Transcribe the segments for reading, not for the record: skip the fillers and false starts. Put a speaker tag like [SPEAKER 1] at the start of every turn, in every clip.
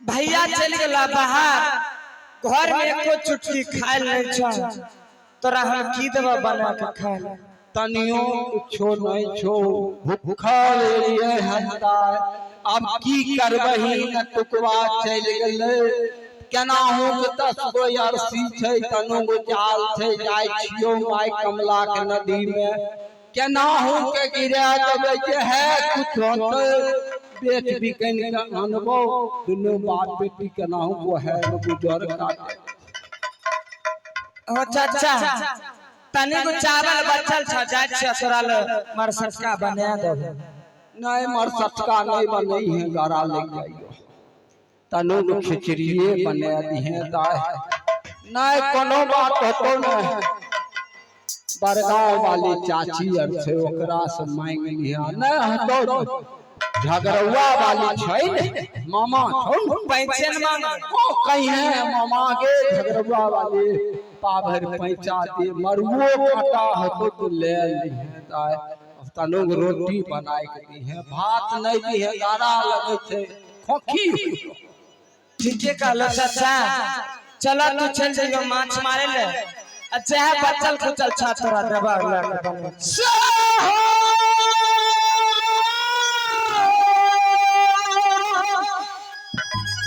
[SPEAKER 1] भैया चलि गेला बाहर, घर में एको चुटकी खायल नहीं छ, तोरा हम की देबा बना के खाए?
[SPEAKER 2] तनियो कुछो नहीं छो, भूखल एलियै हन। अब की करबही न, टुकवा चलि गेलै। केनाहू के 10 गो अरसी छै, तनु गो जाल छै। जाइ छियौ माय कमला के नदी में, केनाहू के गिरा देबै जे है कुछ होतै, बेच बिकन के अनबो, दुनू बाप बेटी केनाहू को है गुजर काटे।
[SPEAKER 1] ओ चाचा, तनी गो चावल बचल छ, जाइ छियै तोरा ले मरसटका बना देबो।
[SPEAKER 2] नहीं, मरसटका नहीं बनई है, गरा लग जाइयो। तनु गो खिचड़िए बना दी है दाय। नहीं, कोनो बात होतो नहीं। बड़गांव वाली चाची आर छै, ओकरा से मांग लिहा। नहीं हतो, झगड़ुआ वाली छै ने, मामा छौ ने।
[SPEAKER 1] पैंचन मांग।
[SPEAKER 2] ओ कहीं मामा के झगड़ुआ वाली पाभर पैंचा दे, मरुओ काटा होतो तो ले लिहे दाय। तनु गो रोटी बनाए के दी है, भात नहीं दी है, गारा लगे छै, खोखी।
[SPEAKER 1] ठीके कहलो चाचा। चला, तू चल जइयो माछ मारे ले, आ चाहे बचल खुचल छा तोरा देबा लए के बना।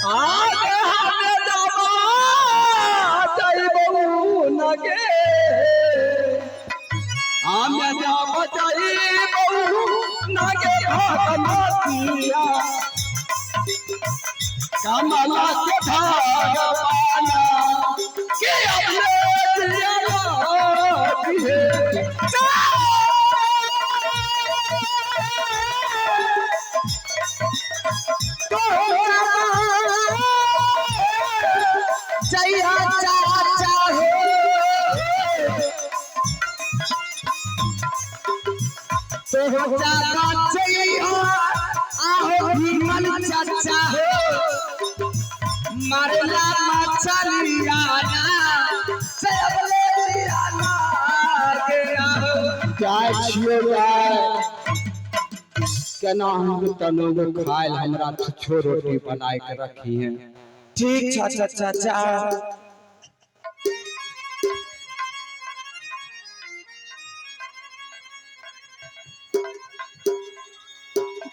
[SPEAKER 2] आगे हमे जाबा जइबौ नगे, हमे जाबा जइबौ नगे भगमतिया, कमला के भगवाना के अपने दिया है।
[SPEAKER 1] जइया चाचा हो, तो चाचा जइया, आहो भीमन चाचा हो, मारला मछलिया ना सबले दिया ना के आहो।
[SPEAKER 2] जाइ छियो जाय, केना हम तनु खायल, हमरा छो रोटी बनाए के रखी है।
[SPEAKER 1] ठीक छ चाचा, जा।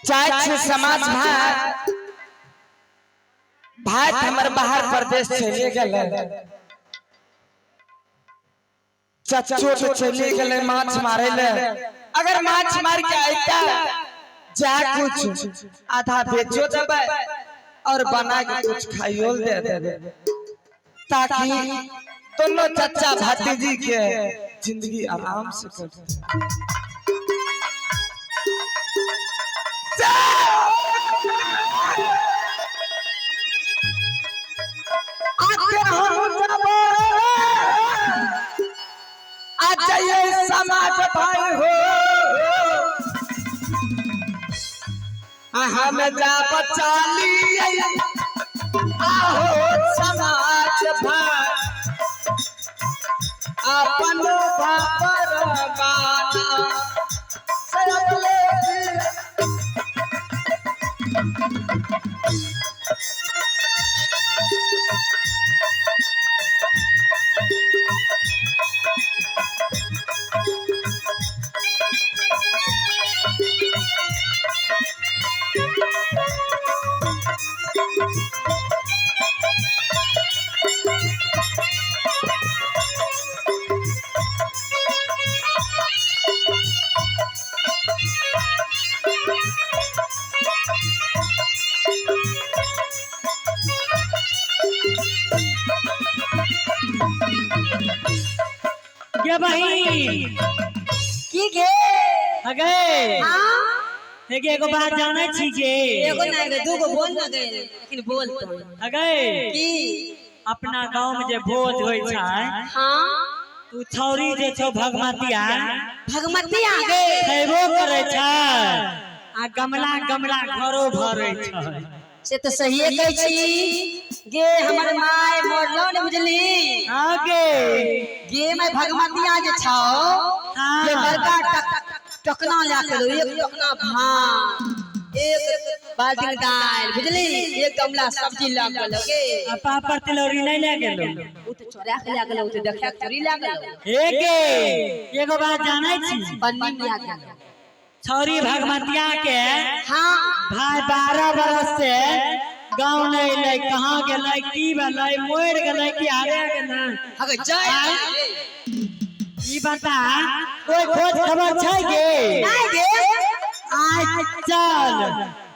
[SPEAKER 1] चाहे छी समाज भाई, भाई हमर बाहर प्रदेश चले गेले, चचो तो चले गेले माछ मारे ले। अगर माछ मार के आइता, जा कुछ आधा बेचो देबै और बना के कुछ खाइयो दे देबै, ताकि दोनों चचा भतीजी के जिंदगी आराम से कटे। आके हम जब आ जाइए समाज भाई हो, हम जा बचा लिए आहो समाज भाई, अपन बापर गाना सबले।
[SPEAKER 3] गे बहिन।
[SPEAKER 4] की गे?
[SPEAKER 3] अगे।
[SPEAKER 4] हाँ।
[SPEAKER 3] एगे, एगो बात जानै छी गे?
[SPEAKER 4] एगो ना एगो, दूगो बोल ना गए, लेकिन बोल तो।
[SPEAKER 3] अगे।
[SPEAKER 4] की?
[SPEAKER 3] अपना गांव में जे भोज होइ छै, तू छौरी जे छौ भगमतिया।
[SPEAKER 4] भगमती आ गे।
[SPEAKER 3] खैबो करै छै आ गमला गमला घरो भरै छै।
[SPEAKER 4] से तो सहिए कहै छी गे। हमर माय मरलो ने, बुझली?
[SPEAKER 3] हाँ गे।
[SPEAKER 4] गे my, भगमतिया जे छौ, जे बड़का टकना लए के एलो, एक टकना भांग, एक बाल्टी दालि बुझली, एक गमला सब्जी लऽ गेलौ गे।
[SPEAKER 3] आ पापड़ तिलौरी नहीं ले गेलो?
[SPEAKER 4] ओ तऽ चोरा के लए गेलौ, ओ तऽ देखा के चोरी लए गेलौ।
[SPEAKER 3] हे गे, एगो बात जानै छी?
[SPEAKER 4] पन्नी में लए गेलौ।
[SPEAKER 3] छौरी भगवतिया के
[SPEAKER 4] हाँ
[SPEAKER 3] भाई 12 बरस से गाँव नहीं अयलै, कहाँ गेलै, की भेलै, मरि गेलै कि हारे गेलै?
[SPEAKER 4] अगे जय
[SPEAKER 3] ई बता, कोई खोज खबर छै गे?
[SPEAKER 4] नहीं गे।
[SPEAKER 3] आइ चल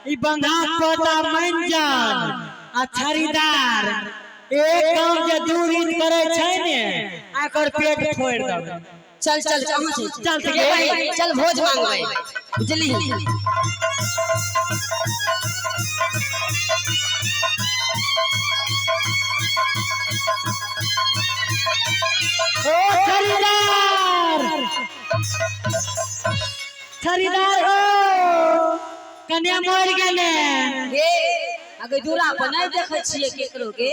[SPEAKER 3] ई बंधा पोता मंजन आ छड़ीदार एक गाँव जे दू रीत करे छै ने, आ एकर पेट फोड़ि देबै।
[SPEAKER 4] चल चल, कहाँ छै?
[SPEAKER 3] चल
[SPEAKER 4] गे बहिन, चल भोज मांगबै बुझली।
[SPEAKER 3] ओ छड़ीदार, छड़ीदार हो, कन्या मरि गेलै।
[SPEAKER 4] गे अगे दूरा पर नहीं देखै छियै केकरो गे,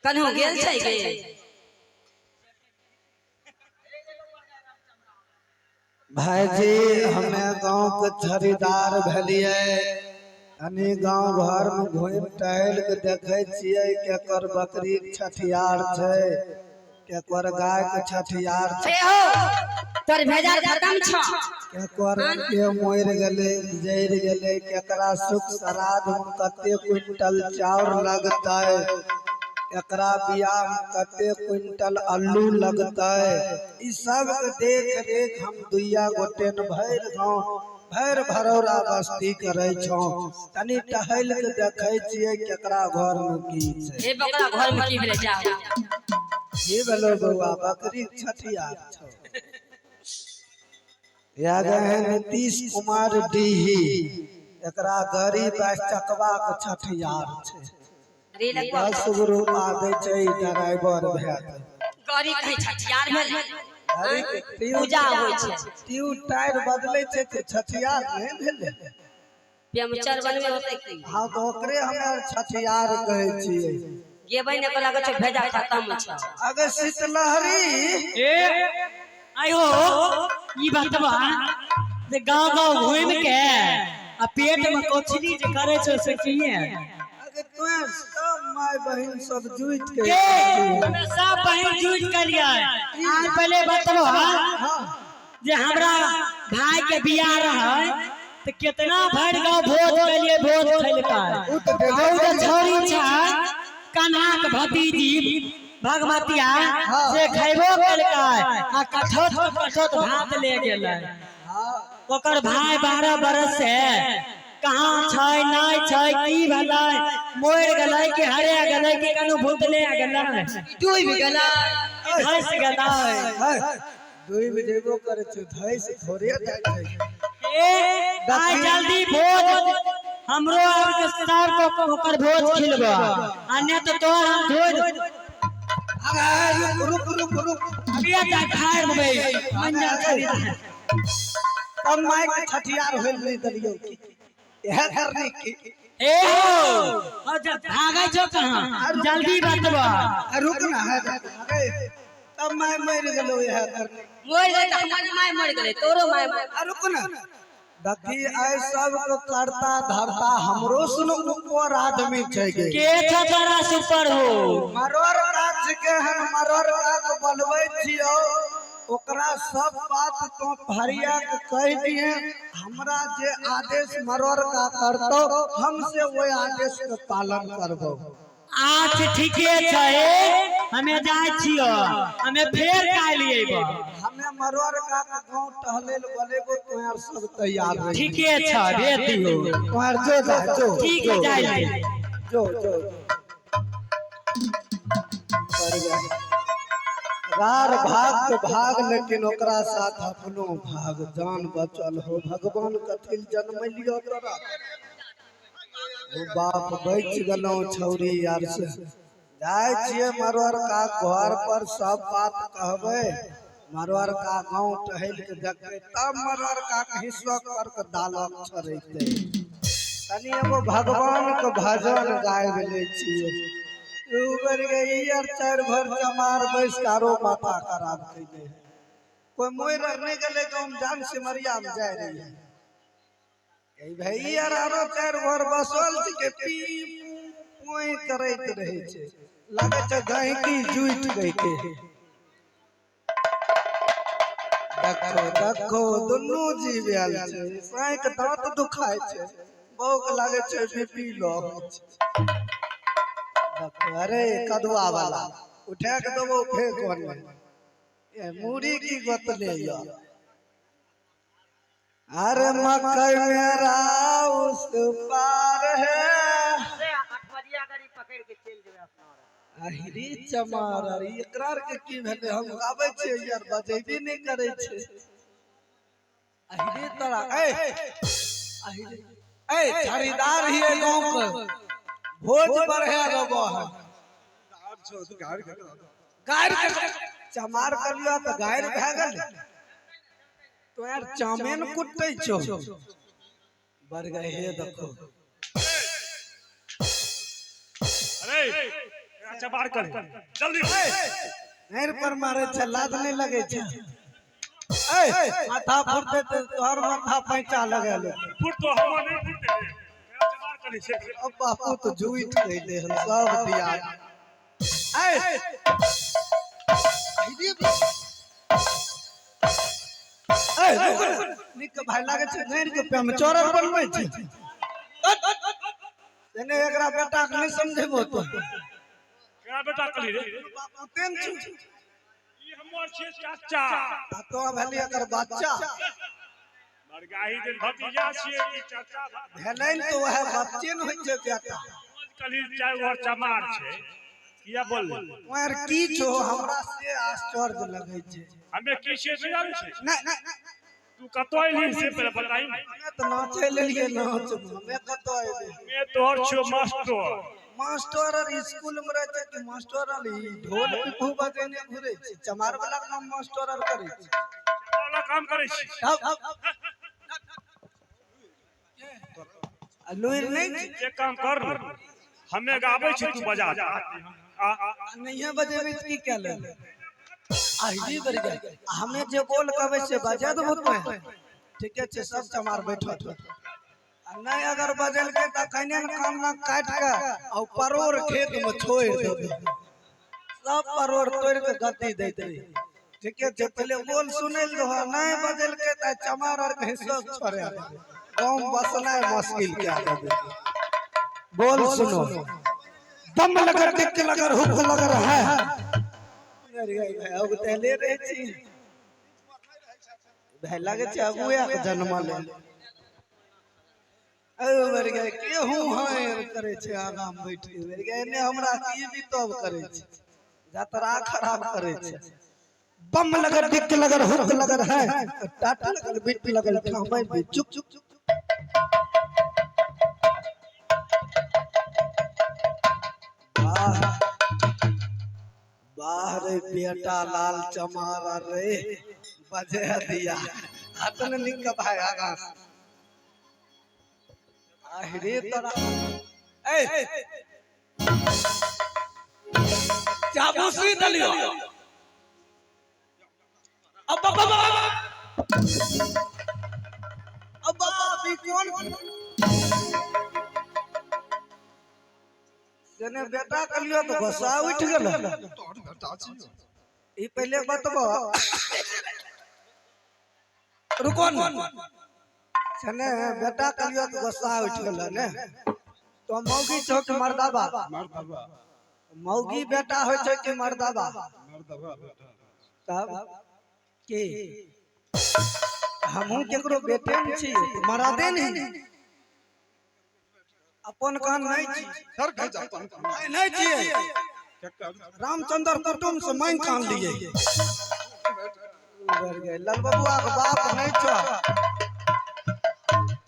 [SPEAKER 4] कन्हू गेल छै गे?
[SPEAKER 2] भाईजी, हमे गांव के छड़ीदार भेलियै। कनी गांव घर में घुमि टहल के देखे छियै केकर बकरी के छठियार छै, केकर गाय के छठियार छै।
[SPEAKER 4] ए हो, तोर भेजा खत्म छ।
[SPEAKER 2] केकर के मरि गेलै, जरि गेलै, केकरा सुख श्राद्ध में कते क्विंटल चाउर लगतै, केकरा बियाह में कते क्विंटल आलू लगतै, ई सब के देख रेख हम दुइया गोटे न भरि गाँव भरि भरौरा बस्ती करै छौं। तनी टहल के देखै छियै केकरा घर में की छै।
[SPEAKER 4] हे बकरा घर में की भेलै जाओ।
[SPEAKER 2] की भेलौ बौआ? बकरी के छठियार छौ। या गए हैं नीतीश कुमार डीही, एकरा गरीब 22 चकवा के छठियार छै।
[SPEAKER 4] रे लगवा।
[SPEAKER 2] 10 गो रुपा दै छै ई ड्राइवर भए के।
[SPEAKER 4] गरी कहीं छठियार भेलै?
[SPEAKER 2] अरे के
[SPEAKER 4] पूजा होइ छै।
[SPEAKER 2] ट्यूब टायर बदलै छै तऽ छठियार नहि भेलै?
[SPEAKER 4] पंचर बनबे होतै की?
[SPEAKER 2] हाँ, तऽ ओकरे हमे आर छठियार कहै छियै।
[SPEAKER 4] गे बहिन, एको लागै छै भेजा खत्म छ।
[SPEAKER 2] अगर शीतलहरी
[SPEAKER 3] ए आयो, ई बतबा जे गाँव गाँव घुमि के आ पेट में कोचली जे करे छै से किए?
[SPEAKER 2] अगर तों सब माय बहिन सब जुटि के
[SPEAKER 3] के हमे सब बहिन जुटि के लिए। आज पहले बतबा
[SPEAKER 2] हाँ
[SPEAKER 3] जे हमरा भाई के बियाह रहै तऽ केतना भरि गाँव भोज केलिए, भोज खेलकै।
[SPEAKER 2] उ तऽ
[SPEAKER 3] आ उ जे
[SPEAKER 2] देखे।
[SPEAKER 3] छौरी छै कन्हाक भतीजी भगवतिया, से खैबो केलकै आ कठौत कठौत भात ले गेलै। ओकर भाई 12 बरस से कहाँ छै, नहि छै, की भेलै, मरि गेलै कि हरे गेलै कि कनु भूतले गेलै?
[SPEAKER 4] डूबि गेलै।
[SPEAKER 3] धसि गेलै।
[SPEAKER 2] डूबि जेबो करै छै, धैस थोड़े जाइ छै।
[SPEAKER 3] ए आइ जल्दी भोज हमरो आर के सब को ओकर भोज खिलबा, आ नहि तऽ तोहर हम धोइ
[SPEAKER 2] अरे रुक रुक रुक रुक।
[SPEAKER 3] अभी जा खाय देबै मंजर खरीद।
[SPEAKER 2] तब माय के छठियार होइल नहि देलियौ की इएह करनी की?
[SPEAKER 3] ए हो, और जब भागै छौ कहाँ? जल्दी बतबा।
[SPEAKER 2] आ रुक ना है, अरे तब माय मरि गेलौ इएह करनी।
[SPEAKER 4] मरि गेलै तऽ हमर माय मरि गेलै, तोरो माय मरि।
[SPEAKER 2] आ रुक ना, देखी आइ सबके करता धरता हमरो सुन ऊपर आदमी छै गे।
[SPEAKER 3] के छौ तोरा सुपर हो?
[SPEAKER 2] मरोड़ काज के हन, मरोड़ काज बोलबै छियौ, ओकरा सब बात तो भरिया के कह दिए। हमरा जे आदेश मरोड़ का करतो, हम से ओहि आदेश के पालन करबो।
[SPEAKER 3] अच्छा ठीके छै, हमे जाइ छियो, हमे फेर काल्हि अयबो।
[SPEAKER 2] हमे मरोड़ का के गाँव टहले ले बोलेबो, तोहर सब तैयार रही।
[SPEAKER 3] ठीके छै, भेज दियो।
[SPEAKER 2] तोहर जो जा जो।
[SPEAKER 3] ठीक है,
[SPEAKER 2] जो,
[SPEAKER 3] जाइ ले।
[SPEAKER 2] जो जो कर गए। रार भाग तो भाग, लेकिन ओकरा साथ अपनो भाग, जान बचल हो। भगवान कथिल जन्मलियो तोरा ओ बाप, बच गेलौ छौरी यार से। जाइ छियै मरोड़ का घर पर, सब बात कहबै, मरोड़ का गाँव टहल के देखबै, तब मरोड़ का के हिस्सा कर के दालक छड़ैतै। तनी एगो भगवान के भजन गाबि लै छियै। उबर गे ई आर चारि भर चमार बैस के आरो माथा खराब कैले है। कोई मोर आर नहीं गेलै गाँव में, जान सिमरिया में जाय रही है।
[SPEAKER 5] भाई यार आरो चारि घर बसल छै के पी पोई करैत रहै छै, लागै छै गहिकी जुटि गई के। देखो देखो दुनू जीव आयल छै, साँक दाँत दुखाय छै, बौक लागै छै बीपी लो होइ छै। देखो अरे कदुआ वाला उठा के देबो फेंक ओने, ए मूड़ी की गोतले या। अरे मकई मेरा उस पार है, अहिरी चमार। अरे एकरा आर के की भेलै? हम गाबै छियै यार, बजेबे नहि करै छै। अहिरी तोरा ए अहिरी ए छड़ीदार हिये गाँव के, भोज बढ़े रबो है। गारि के चमार करियो तऽ गारि भए गेल। तो यार चामेन कुटै छौ बढ़ गए। हे देखो
[SPEAKER 6] अरे अच्छा बाहर कर जल्दी।
[SPEAKER 5] नहर पर मारे छै, लाज नहि लगै छै। ए माथा फुटते तऽ तोहर माथा पैंचा लगा ले।
[SPEAKER 6] फुट तो हमर नहीं फुटते रे। अच्छा बाहर कर से।
[SPEAKER 5] अब बापू तो झूठ कैले हन सब दिया। ए ए नीक भाई लागै छै, नहर के पेम चोरर बनबै छै। एने एकरा बेटा के नहि समझेबो तो।
[SPEAKER 6] केरा बेटा कली रे?
[SPEAKER 5] बापू तेन छु।
[SPEAKER 6] ई हमर छियै चाचा।
[SPEAKER 5] आ तो भेली एकर बच्चा।
[SPEAKER 6] मरगाही दिन भतीजा छियै कि चाचा?
[SPEAKER 5] भेलै ने तऽ वएह बच्चे ने होइ छै बेटा।
[SPEAKER 6] कली चारि घर चमार छै, किया बोलले?
[SPEAKER 5] ओर की छौ, हमरा से आश्चर्य लगै छै।
[SPEAKER 6] हमे की छियै से जानै छै?
[SPEAKER 5] नहि नहि।
[SPEAKER 6] तू कतौ अयली से पहिले बताही ने।
[SPEAKER 5] हमे तऽ नाचै लेलियै नाच, हमे कतऽ एबै?
[SPEAKER 6] हमे तोहर छियौ मास्टर।
[SPEAKER 5] मास्टर आर स्कूल में रहै छै कि मास्टर आर ई ढोल पिपहू बजेने घुरै छै? चमार वाला काम मास्टर आर करै छै?
[SPEAKER 6] वाला काम करै छी।
[SPEAKER 5] तब आ लुरि नहि छै?
[SPEAKER 6] एक काम कर ने, हमे गाबै छी तू बजा आ आ
[SPEAKER 5] आ नहिये बजेबै तऽ की कए लेबै? आहिरी बढ़ि गेल। आ हमे जे बोल कहबै से बजा देबो तोहें? ठीके छै, सब चमार बैठल। आ नहि अगर बजेलकै तऽ अखने ने कान नाक काटि कऽ आ ओ परोड़ खेत मे छोड़ि देबै, सब परोड़ तोड़ि कऽ गद्दी दैत रही। ठीके छै, पहिले बोल सुनै लए दहो। नहि बजेलकै तऽ चमार आर के हिस्सा छोड़े देबै, गाँव बसनाइ मुश्किल कए देबै। बोल सुनो, दम लगर दिक लगर हुक लगर है। अगुतैले रहै छी भाय, लागै छै अगुए के जन्मल है। मरि गए केहू हाँ करै छै आगाँ मे बैठ के। मरि गए एने हमरा की भी तब करै छै, जतरा खराब करै छै। बम लगर दिक लगर हुक लगर है, टाट लगल बिट लगल ठामै भी चुप चुप चुप। वाह वाह रे बेटा लाल चमार रे, बजे दिया हतन निक भाई आगाँ से। आहिरे तोरा ए
[SPEAKER 2] चाबूसी दलियो अब अब अब
[SPEAKER 5] अब बाप ई कौन जने बेटा कलियो तो गुस्सा उठ गेल। ई पहले बतबो
[SPEAKER 2] रुको न।
[SPEAKER 5] जने बेटा कलियो तो गुस्सा उठ गेल ने, तो मौगी छौ कि मर्दाबा? मौगी बेटा होइ छै कि मर्दाबा? तब की हमहूँ केकरो बेटे ने छी, मरदे नहीं अपन कान नहीं छी, नहीं छियै। रामचंद्र कुटुम्ब से मांग कान लिए लाल बबुआ के बाप नहीं छो,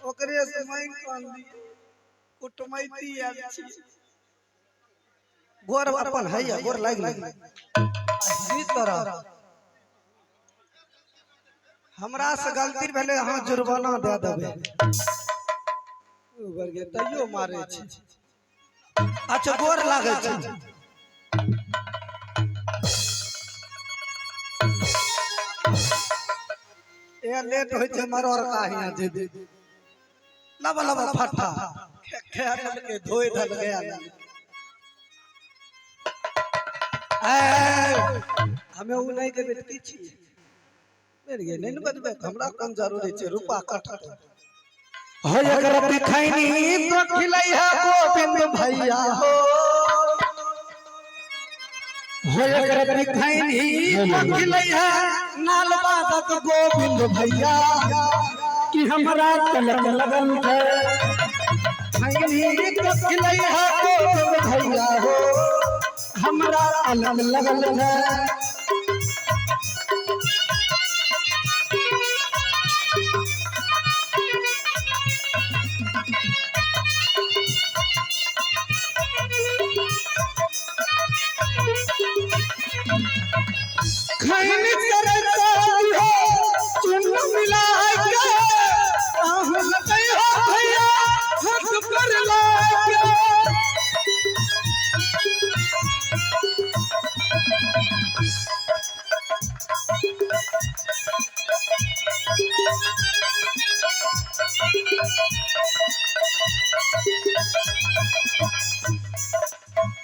[SPEAKER 5] ओकरे से मांग कान लिए कुटुमैती आयल छी। गोर अपन है या गोर लागि गेल ई तरह। हमरा से गलती भेलै, अहाँ जुर्माना दए देबै। ऊपर गे तैयो मारे छै। अच्छा गोर लागै छै। ए लेट होइ छै मरोड़ का हियाँ जेबै। लबा लबा फट्टा खे के धोए धल गया। हमें उ नहीं के बेटी छी मेरे गे नहीं बजबे, हमरा कोन जरूरी छै रुपा कटत हो। एकर दिखैनी तो खिलै है गोविंद भैया हो, हो एकर दिखैनी तो खिलै है नाल बादक गोविंद भैया।
[SPEAKER 2] कि हमरा तलक लगन छै।
[SPEAKER 5] खैनी तो खिलै है गोविंद भैया हो,
[SPEAKER 2] हमरा अलग लगल छै।
[SPEAKER 5] खैनी करे हो चुन मिला के आहू लगै हो भैया हाथ पर लाके।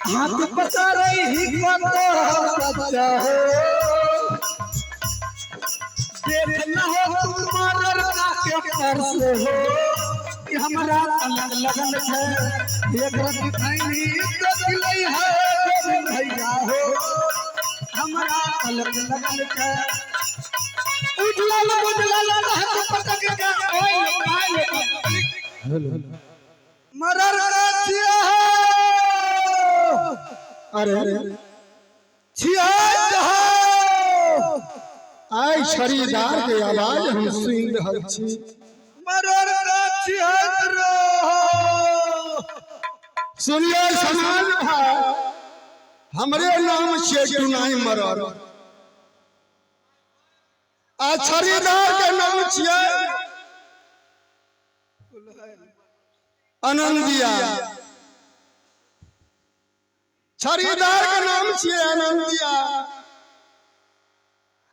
[SPEAKER 5] हाथ पसारै ही कतो बच्चा हो, देखना हो तुम्हार के पर्स हो।
[SPEAKER 2] कि हमरा अलग लगल छै।
[SPEAKER 5] एक रति खैनी तो खिलै है गोविंद भैया हो, हमरा अलग लगल छै। उजलल उजलल हाथ पटक के ओइ पायल मरर का छिया हो।
[SPEAKER 2] अरे
[SPEAKER 5] छिया हो।
[SPEAKER 2] आइ छड़ीदार के आवाज हम सुनि रहल छी।
[SPEAKER 5] मरर का छिया रो।
[SPEAKER 2] सुनिए समाज भाई, हमरे नाम छियै टुनाई मरर आ छड़ीदार के नाम छियै आनंदिया। छड़ीदार के नाम छियै आनंदिया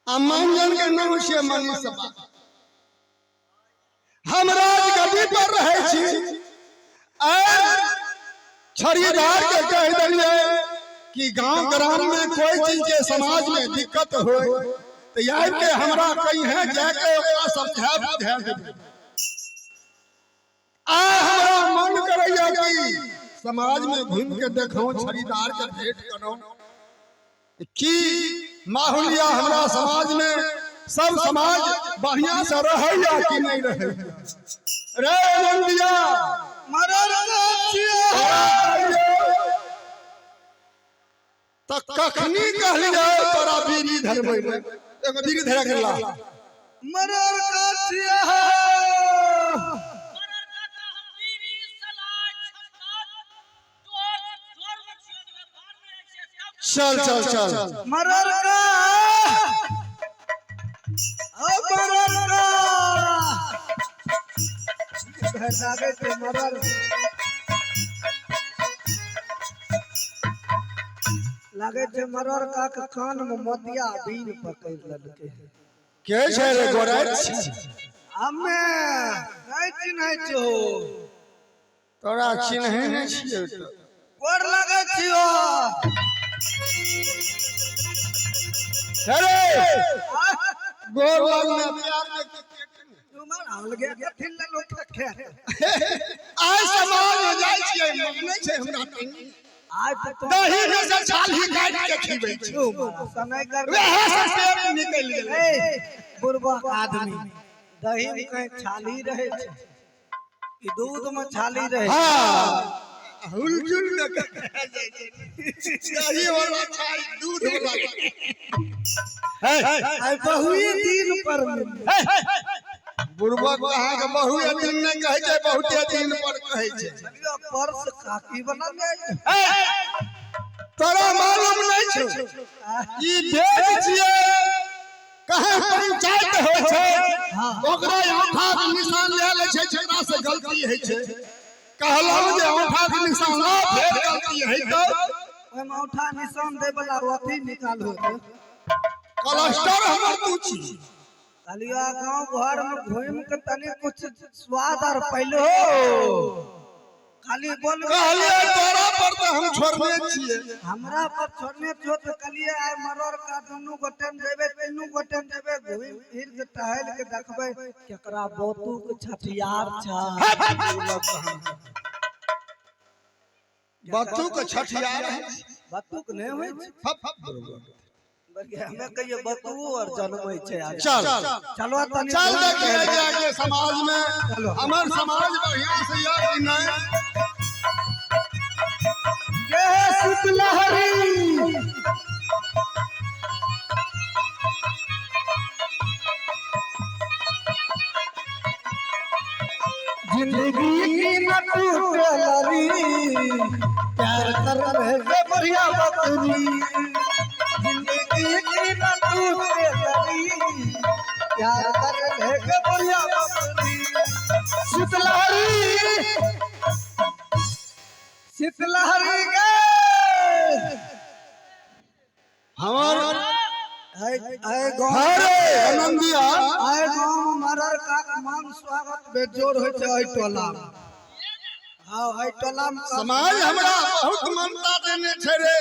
[SPEAKER 2] आ मांजन के नाम छियै मनीषबा। हम राजगद्दी पर रहै छी और छड़ीदार के कह दिलियै कि गांव ग्राम में कोई चीज के समाज में दिक्कत हो तो आबि के हमरा कहीं है जाके ओकरा समझा बुझा देबै। आ हमरा मन करैया कि समाज में घूम के देखो, छड़ीदार के भेंट करो कि माहौलिया हमरा समाज में सब समाज बढ़िया से रहैया कि नहीं रहैया। रे आनंदिया
[SPEAKER 5] मरर का छिया
[SPEAKER 2] त कखनी कहलियै तोरा बीड़ी धरबै ले, एगो बीड़ी धरा के ला।
[SPEAKER 5] मरर का छिया।
[SPEAKER 2] चल चल चल।
[SPEAKER 5] मरर का ओ मरर का लागे छै मरर, लागे छै मरर का के कान में मोतिया बीन पकड़ लेलकै।
[SPEAKER 2] के छै रे गोराइ?
[SPEAKER 5] हमे नहीं चिन्है छो।
[SPEAKER 2] तोरा चिन्है नहि छियै तऽ।
[SPEAKER 5] गोर लगै छियो।
[SPEAKER 2] अरे गोर लगने प्यार में के
[SPEAKER 5] तुमर अलगे कथि लेलो खे।
[SPEAKER 2] आइ समाज में जाइ छियै, मानै छै हमरा तनी।
[SPEAKER 5] आइ तऽ तुम
[SPEAKER 2] दही में से छाली काटि के खिबै छै।
[SPEAKER 5] समय कर।
[SPEAKER 2] वएह से पेट निकलि गेलै।
[SPEAKER 5] ए बुढ़बा आदमी, दही में कहीं छाली रहे छै कि दूध में छाली रहे छै?
[SPEAKER 2] हाँ हुलजुल में दही वाला छाली दूध वाला है।
[SPEAKER 5] आइ बहुए दिन पर मिललै।
[SPEAKER 2] बुढ़बा अहाँके बहुए दिन नहि कहै छै, बहुते दिन पर कहै छै।
[SPEAKER 5] लिअ, पर्स काकी बना ले।
[SPEAKER 2] तोरा मालूम नहि छौ, ई बेच छियै, कहे पंचायत होइ छै ओकरा औंठा के निशान लए लै छै, जेकरा से गलती होइ छै। कहलहुँ जे औंठा के निशान ला, फेर गलती होइ तऽ
[SPEAKER 5] ओहिमे औंठा निशान दै वाला अथी निकालू।
[SPEAKER 2] कलस्टर हमर तू छी।
[SPEAKER 5] कहलियो गांव घर में घूम के तनी कुछ स्वाद आर पैलो। खाली बोल
[SPEAKER 7] कहलिए तोरा पर तऽ हम छोड़ने छियै।
[SPEAKER 5] हमरा पर छोड़ने छो तऽ कहलिए आइ मरर का दुनू गोटे में जेबै, तीनू गोटे में जेबै, घूमि फिर के टहल के देखबै केकरा बोतू के छठियार छै।
[SPEAKER 7] बत्तू के छठियार है।
[SPEAKER 5] बतू के नहि होइ छै।
[SPEAKER 7] फप फप बरोबर।
[SPEAKER 5] बल्कि हमे कहियो बतू और जनमै छै आदमी।
[SPEAKER 7] चल
[SPEAKER 5] चलो तनी
[SPEAKER 7] चल देखिए जाके समाज में हमर समाज बढ़िया से या कि नहीं।
[SPEAKER 5] ये शीतलहरी जिंदगी की न टूटे लरी, प्यार कर रहे गे बढ़िया बकरी। जिंदगी की न टूटे लरी, प्यार कर रहे गे बढ़िया बकरी। शीतलहरी शीतलहरी गे
[SPEAKER 7] हमर
[SPEAKER 5] आइ आइ गाँव
[SPEAKER 7] अरे आनंदिया
[SPEAKER 5] आइ गाँव में मरर काक मांग स्वागत बेजोड़ होइ छै एहि टोला में। हाँ, एहि टोला में
[SPEAKER 7] समाज हमरा बहुत ममता देने छै रे।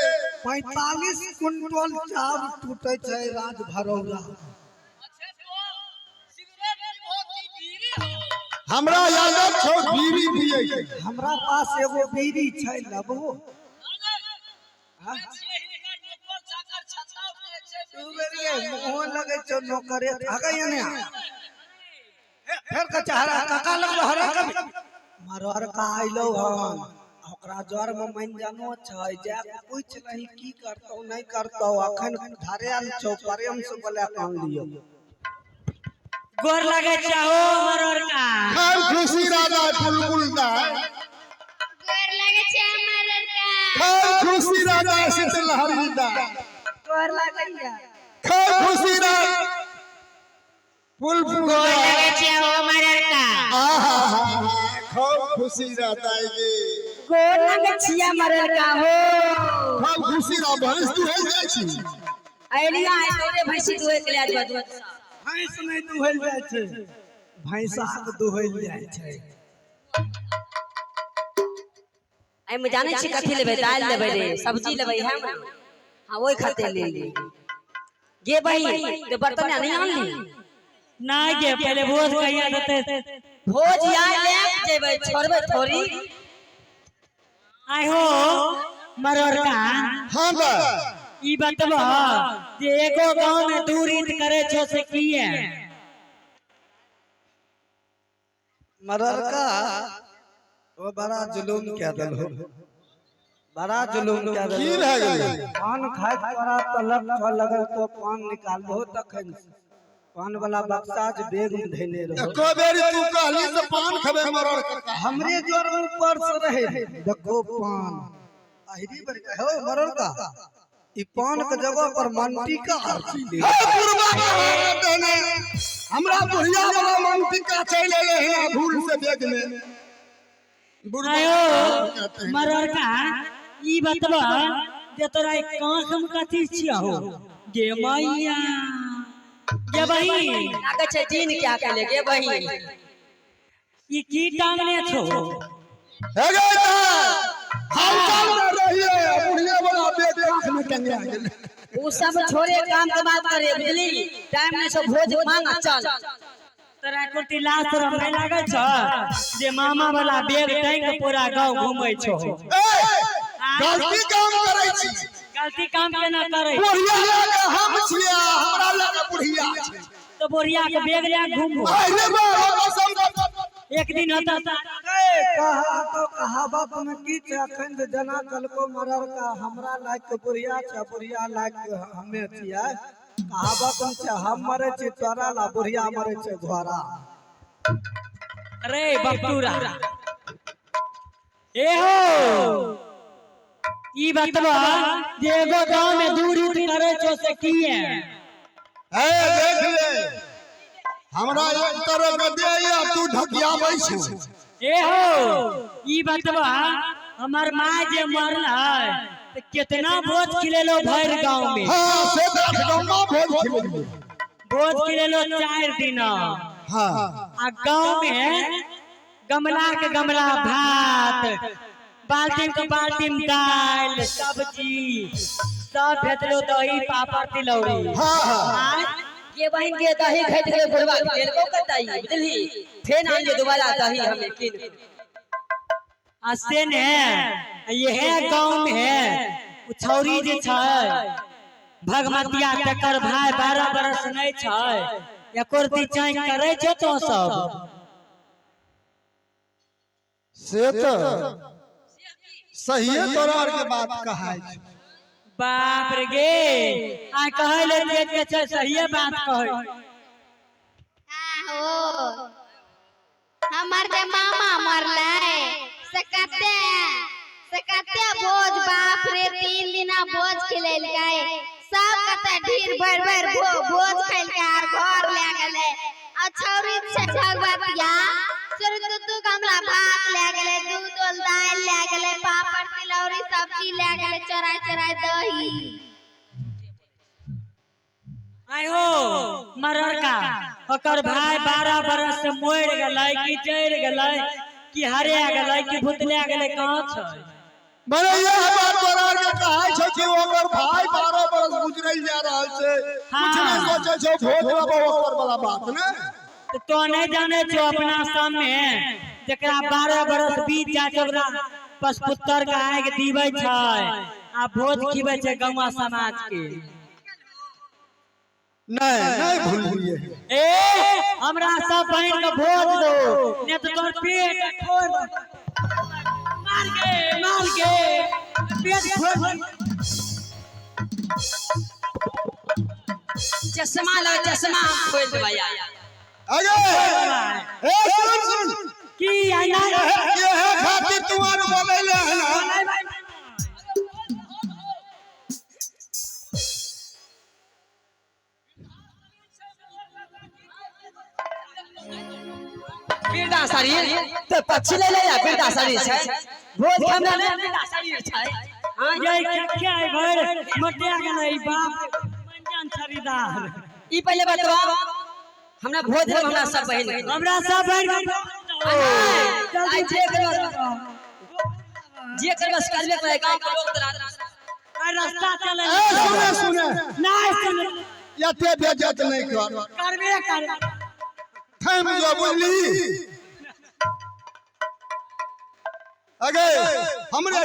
[SPEAKER 5] 45 क्विंटल चाउर टूटे छै राज भरौरा।
[SPEAKER 7] हमरा यादव छौ बीड़ी पियै के।
[SPEAKER 5] हमरा पास एगो बीड़ी छै लबो। तू बेरिये मुँह लगै छौ नौकरे आगे एने आ। फेर के चेहरा काका लगलो हरे कभी मरर का अइलो हन, ओकरा जर में मन जानो छै, जा के पूछ लही की करतौ नहीं करतौ, अखन धरायल छौ प्रेम से बोला के आनलियौ।
[SPEAKER 3] गोर लगे चाहो मरोर का।
[SPEAKER 7] खैर खुशी राजा बुलबुल दा।
[SPEAKER 8] गोर लगे छै मरर का।
[SPEAKER 7] खैर खुशी राजा शीतलहरी दा।
[SPEAKER 4] गोर लागैया।
[SPEAKER 7] खैर खुशी राजा बुलबुल
[SPEAKER 8] गोर
[SPEAKER 7] दा।
[SPEAKER 8] लगे छै हो मरर का।
[SPEAKER 7] आहा हा हा खूब खुशी रहता है गे।
[SPEAKER 4] गोर लगे छिया मरर का हो।
[SPEAKER 7] खूब खुशी रह भैंस दुहल जाइ छी।
[SPEAKER 4] अइलिया आइ तोरे भैंसी दुहे के लिए आज।
[SPEAKER 5] भैंस नहीं दुहल जाइ छै, भैंसा के दुहल जाइ छै।
[SPEAKER 4] एहिमे जानै छी कथी लेबै? दालि लेबै रे, सब्जी लेबै है ने? हाँ, ओहि खातिर ले ली गे बहिन। ते बर्तन नहीं आनली?
[SPEAKER 3] नहीं गे, पहले भोज कहिया देते?
[SPEAKER 4] भोज आइ ले के जेबै, छोड़बै थोड़ी।
[SPEAKER 3] आइ हो मरोर का।
[SPEAKER 7] हाँ बा
[SPEAKER 3] ई बतबो जे एगो गांव में दू रीत करे छो से किए?
[SPEAKER 5] मरर का वो बड़ा जुलूम कह दल हो, बड़ा जुलूम कह दल।
[SPEAKER 7] की भए गेलै?
[SPEAKER 5] पान खाइत तोरा तलब छऽ लगल तो पान निकालबहो तखन से। पान वाला बक्सा जे बैग में धैने रहो।
[SPEAKER 7] एको बेर तू कहली तऽ पान खेबै मरड़ काका।
[SPEAKER 5] हमरे जोर में पर्स रहे, देखो पान अहिरी बर हो मरर का, ई पान के जगह पर मंटिका आरती ले।
[SPEAKER 7] हे बुढ़बा के हाथ देने हमरा बुढ़िया वाला मंटिका चलि एलै हन भूल से बैग में। बुढ़बा
[SPEAKER 3] आयो
[SPEAKER 7] कहते हैं।
[SPEAKER 3] मरोर का ई बतबो जे तोरा ई कांख में कथी छिया हो गे मैया गे बहिन?
[SPEAKER 4] लागै छै जीन क्या केले गे बहिन।
[SPEAKER 3] ई की टांगने छो?
[SPEAKER 7] हे गे ता, हम चल रहिए बुढ़िया वाला बैग आंख में टंगा गेलै।
[SPEAKER 4] उ सब छोड़े काम के बात करे बुझली, टाइम नहीं छौ, भोज मांग आ चल।
[SPEAKER 3] तोरा कुर्ती लाज शरम नहीं लागै छौ जे मामा वाला बैग टांग के पूरा गांव घूमै छो?
[SPEAKER 7] ए, गलती काम करै छी।
[SPEAKER 3] गलती काम केना करै?
[SPEAKER 7] बुढ़िया लगे हम छियै, हमरा लगे बुढ़िया छै।
[SPEAKER 3] तो बुढ़िया के बैग ले के घूमबो।
[SPEAKER 7] अरे बाबा कसम
[SPEAKER 3] एक दिन होता
[SPEAKER 5] ए, कहा तो कहावत में की छै, अखन जे जना कलको मरर का हमरा लायक के बुढ़िया छै, बुढ़िया लायक के हमे छियै। कहावत में छै हम मरे छी तोरा ला, बुढ़िया मरे छै घोड़ा।
[SPEAKER 3] अरे बकटूरा ए हो ई बतबा जे एगो गांव में दू रीत करे छो से किए?
[SPEAKER 7] हे देख ले, हमरा एक तरह के दे या तू ढकियाबै छौ।
[SPEAKER 3] ए हो ई बतबा हमर माँ जे मरल है तो कितना भोज खिलेलो भर गांव में?
[SPEAKER 7] हाँ से तऽ अठगम्मा भोज खिलेलियै।
[SPEAKER 3] भोज खिलेलो 4 दिन।
[SPEAKER 7] हाँ।
[SPEAKER 3] आ गांव में गमला के गमला भात, बाल्टीन के बाल्टीन दाल सब्जी सब भेजलो, दही पापड़ तिलौरी।
[SPEAKER 7] हाँ हाँ।
[SPEAKER 4] ये बहन के दही खैत गेलै बुढ़वा लेलको कतई बुझली, फेन आन जे दोबारा दही हमें किन।
[SPEAKER 3] आ से ने यह गांव में उ छौरी जे छै भगमतिया तकर भाई 12 बरस नहीं छै, एको रत्ती चैक करे छौ तो सब।
[SPEAKER 7] से तो सहिए तोरा आर के बात कहाय छै।
[SPEAKER 3] बाप रे गे, आ कहै ले जे के छै सहिए बात कहै।
[SPEAKER 8] हाँ हो, हमर जे मामा मरलै से कते से कते भोज, बाप रे 3 दिना भोज खिलेलकै, सब कते ढीर भरि भरि भोज खेलकै आर घर ले गेलै। आ छौरी छै भगवतिया, चोरी दू दू गमला भात ले गेलै, 2 डोल दालि ले गेलै, पापड़ तिलौरी सब्जी ले गेलै, चोराइ चोराइ दही।
[SPEAKER 3] आय हो मरड़का, ओकर भाई 12 बरस से मरि गेलै कि जरि गेलै कि हरे गेलै कि भुतले गेलै, कहाँ छै?
[SPEAKER 7] मने यह बात तोरा आर के कहाय छै कि ओकर भाई 12 बरस गुजरल जा रहल छै, कुछ नहीं सोचे छै भोज लेबो ओकर वाला बात ने।
[SPEAKER 3] तो नहीं जाने छो अपना सब में जकरा 12 बरस बीत जाय छै ओकरा पशपुत्र के आगि दीबै छै आ भोज खिबै छै गौवा समाज के।
[SPEAKER 7] नहीं नहीं भूलिए।
[SPEAKER 3] ए हमरा सब बहिन के भोज दो, नहीं तो तोर पेट फोड़ मार के मार के पेट फोड़।
[SPEAKER 4] चश्मा लगा, चश्मा खोल देबै यार।
[SPEAKER 7] अरे ए सुन सुन
[SPEAKER 3] की आइना
[SPEAKER 7] ये खातिर तुम्हार बोलैले है ना।
[SPEAKER 4] बिरदा शरीर तो पक्षी ले ले या बिरदा शरीर छै भोज हमरा ने बिरदा शरीर छै। हां
[SPEAKER 3] ये क्या है भर मटिया गेलै बाप मंजन छरीदार।
[SPEAKER 4] ई पहले बतवा हमरा भोज देब हमरा सब बहिन,
[SPEAKER 3] हमरा सब बहिन
[SPEAKER 4] आई जे करबस जे करबस करबे करे, गांव के लोग तोरा
[SPEAKER 3] रास्ता चले।
[SPEAKER 7] ए सुने सुने
[SPEAKER 3] नहीं सुने
[SPEAKER 7] यते बेइज्जत नहीं कर
[SPEAKER 3] करबे कर
[SPEAKER 7] थम जो बुझली। अगे हमरे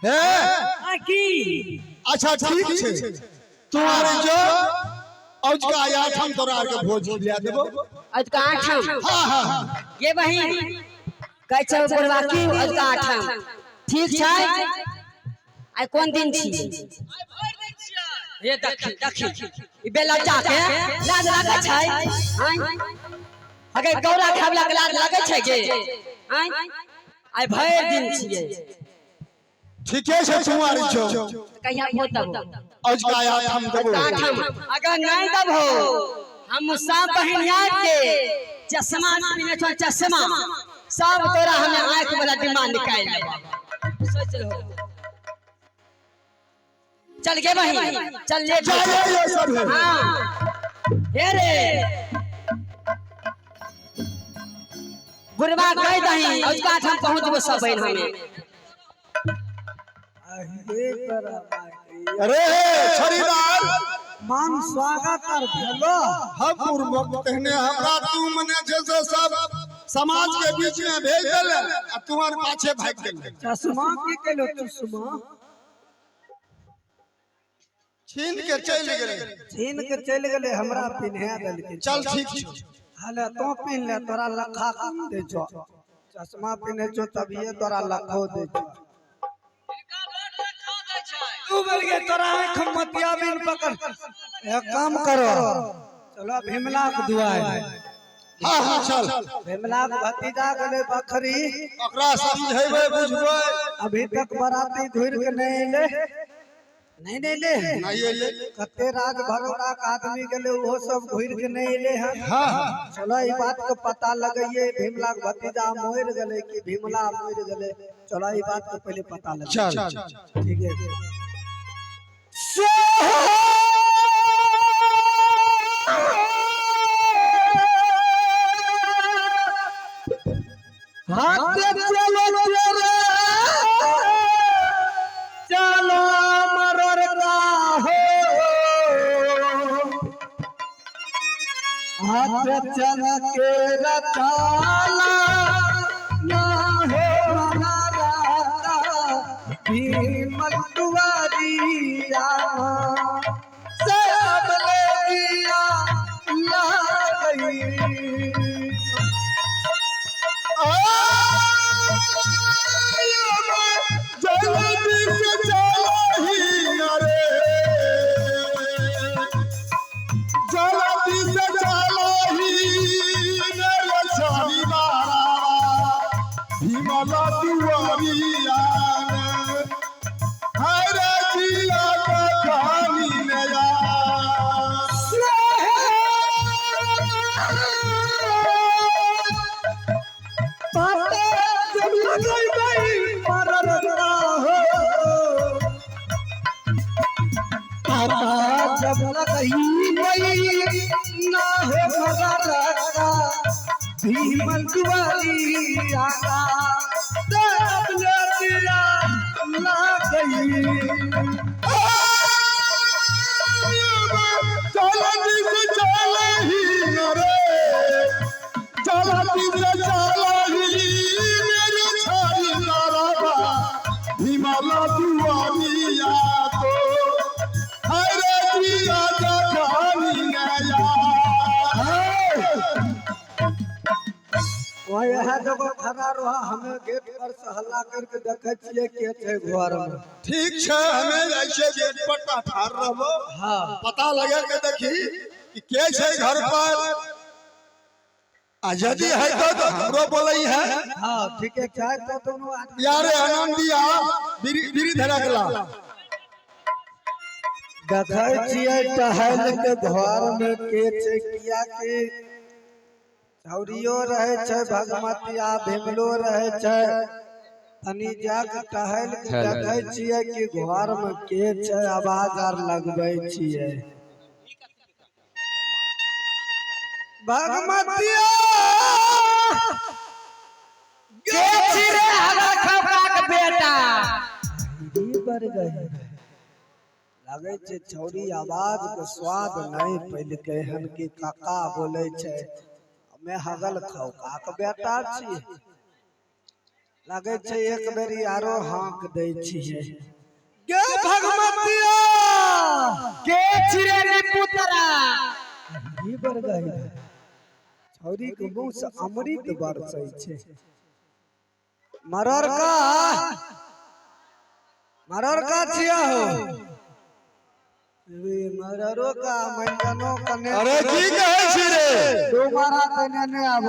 [SPEAKER 7] हे
[SPEAKER 3] की
[SPEAKER 7] अच्छा ठीक छै, तुम्हारे जो औजका आठम तोरा आर के भोज खिला देबो।
[SPEAKER 4] अजका आठम?
[SPEAKER 7] हाँ हाँ हाँ।
[SPEAKER 4] ये बहिन कहै छै बुढ़वा की अजका आठम ठीक छै? आइ कोन दिन छी? हे देखी देखी ई बेलज्जा के लाज लागै छै? आँय अगर गौरा खावला के लाज लागै छै गे? आँय आइ भरि दिन छियै।
[SPEAKER 7] ठीके छै तुम्हारी छौ।
[SPEAKER 4] कहिया भोज देबो?
[SPEAKER 7] अजका आठम देबो।
[SPEAKER 4] आठम अगर नहीं देबो हम सब बहिनिया के चश्मा पीने छौ, चश्मा सब तोरा हमें आंख वाला डिब्बा निकाल लेबो। सोच लो चल गे बहिन चल लेट
[SPEAKER 7] जा ये सब है।
[SPEAKER 4] हाँ हे रे बुढ़वा कह दही अजका आठम पहुंचबो सब बहिन हमें।
[SPEAKER 7] अरे छड़ीदार
[SPEAKER 5] मान स्वागत आर भेलो।
[SPEAKER 7] हम पूर्वक तेहने हमरा तू मने जैसे सब समाज के बीच में भेज देले आ तुम्हार पाछे भाग गेले।
[SPEAKER 5] चश्मा की केलो? चश्मा
[SPEAKER 7] छीन के चल गेले।
[SPEAKER 5] छीन के चल गेले, हमरा पिन्हा देलकै।
[SPEAKER 7] चल ठीक छै।
[SPEAKER 5] हले तो पिन्ह ले, तोरा लखा कम दे छो। चश्मा पिन्हे छो तभिए तोरा लखो दे छो। तू बोल के तोरा आँख मतिया बिन पकड़। एक काम करो, चलो भीमला के दुआर।
[SPEAKER 7] हाँ हाँ चल।
[SPEAKER 5] भीमला के भतीजा गेले बखरी,
[SPEAKER 7] ओकरा समझेबै बुझबै।
[SPEAKER 5] अभी तक बराती घुर के नहीं एले, नहीं नहीं ले
[SPEAKER 7] नहीं एले।
[SPEAKER 5] कते राज भरोड़ा के आदमी गेले उहो सब घुर के नहीं एले हन।
[SPEAKER 7] हाँ हाँ।
[SPEAKER 5] चलो ई बात के पता लगइए भीमला के भतीजा मर गेले कि भीमला मर गेले। चलो ई बात के पहले पता लग।
[SPEAKER 7] चल।
[SPEAKER 5] ठीक है।
[SPEAKER 1] हाथ चलो तेरे चलो मरर का हो, हाथ चल के रचाला ना हो मरा भीमल दुआरिया से अब ले दिया ला गई।
[SPEAKER 7] जल्दी से चलो ही रे, जल्दी से चलो ही मेरे छानी बारा भीमला दुआरिया हरे जिया का खानी नया।
[SPEAKER 5] जब लगई ना हो मगर भीमल दुआरिया सब ले दिया ला गई।
[SPEAKER 7] जल्दी से चलो ही रे, जल्दी से चलो ही मेरे छानी बारा भीमला दुआरिया तो हरे जिया का खानी नया।
[SPEAKER 5] वही यहाँ जगह खड़ा रहा, हमें गेट पर से हल्ला करके देखे छियै के छै घर में।
[SPEAKER 7] ठीक छै, हमें जाइ छियै गेट पर तऽ ठाढ़ रहबो।
[SPEAKER 5] हाँ।
[SPEAKER 7] पता लगे के देखी कि के छै घर पर, आ यदि है तो हमरो बोलै है।
[SPEAKER 5] हाँ ठीक है, चाहे तो दोनों आदमी।
[SPEAKER 7] यारे आनंदिया बीड़ी बीड़ी धरकला
[SPEAKER 5] देखै छियै टहल के घर में के छै, किया कि छौरियो रहै छै भगमतिया भीमलो रहै छै। तनी जाके टहल के देखै छियै कि घर में के छै, आवाज आर लगबै छियै। भगमतिया
[SPEAKER 1] के छी रे हगर खौका के बेटा?
[SPEAKER 5] ई बढ़ गई लगै छै छौरी आवाज के स्वाद नहीं पैलकै हन कि काका बोलै छै हमे हगल खौका के बेटा छियै। लगै छै एक बेरी आरो हाँक दै छियै। गे भगमतिया
[SPEAKER 1] के छी रे निपुतरा?
[SPEAKER 5] ई बढ़ गई छौरी के मुंह से अमृत बरसै छै। मरर का छिया हो रे मररो का मंजनो कने।
[SPEAKER 7] अरे की कहै छी रे?
[SPEAKER 5] दोबारा तने ने आब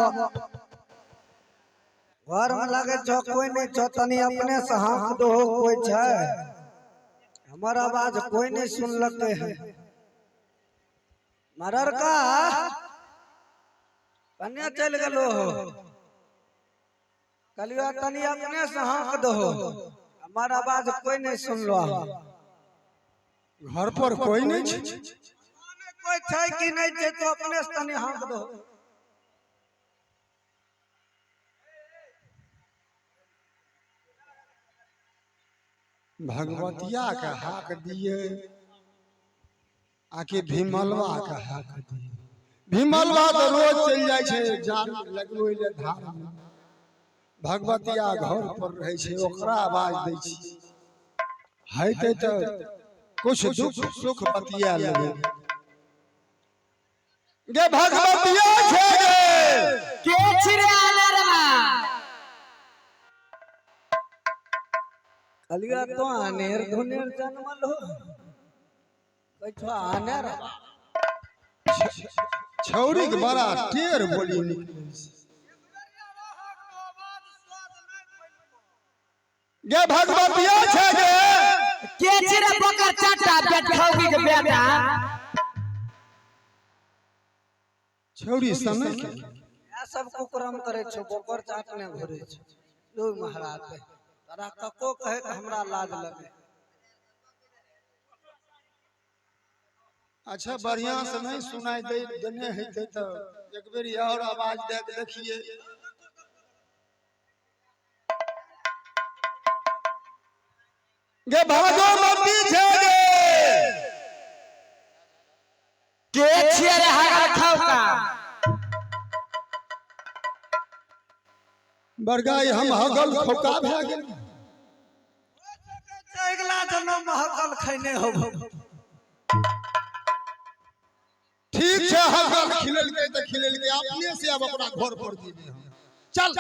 [SPEAKER 5] घर में लगे छो कोई नहीं छो, तनी अपने से हाँक दो कोई छै। हमर आवाज कोई नहीं सुनलकै है। मरर का कन्या चल गेलो हो, कहलियो तनी अपने से हाँक दो, हमर आवाज कोई नहीं सुनलो।
[SPEAKER 7] घर पर कोई नहीं छै?
[SPEAKER 5] कोई छै कि नहीं छै तो अपने से तनी हाँक दो।
[SPEAKER 7] भगवतिया के हाक दिए आकि भीमलवा के हाक दिए? भीमलवा तऽ रोज चलि जाइ छै जाल लगबै लए धार में, भगवतिया घर पर रहै छै, ओकरा आवाज दै छी हेतै तऽ कुछ दुख सुख बतिया लेबै। गे भगवतिया छै गे।
[SPEAKER 1] के छी रे अनरवा?
[SPEAKER 5] कहलियो तो अनेर धुनेर जनमल हो, कहै छो अनेर।
[SPEAKER 7] छौरी के बड़ा टेर बोली निकलै छै। गे भगवतिया छै गे।
[SPEAKER 1] के छी रे बकर चाटा बेटखौकी के बेटा?
[SPEAKER 7] छौरी समय के
[SPEAKER 5] इएह सब कुकरम करै छौ, बोकर चाटने घुरै छौ। लो महाराज। तोरा कको कहे तऽ हमरा लाज लगे।
[SPEAKER 7] अच्छा, बढ़िया से नहीं सुनाई दे देने हेतै तऽ एक बेर और आवाज दे के देखिए। गे भागो मती छै गे।
[SPEAKER 1] के छियै रे हगल खौका?
[SPEAKER 7] बड़गाई हम हगल खौका भए गेल।
[SPEAKER 5] अगिला जन्म हकल खैने होबो।
[SPEAKER 7] ठीक छै, हगल खिलेलकै तऽ खिलेलकै, अपने से अब अपना घर पर जेबै हम। चल।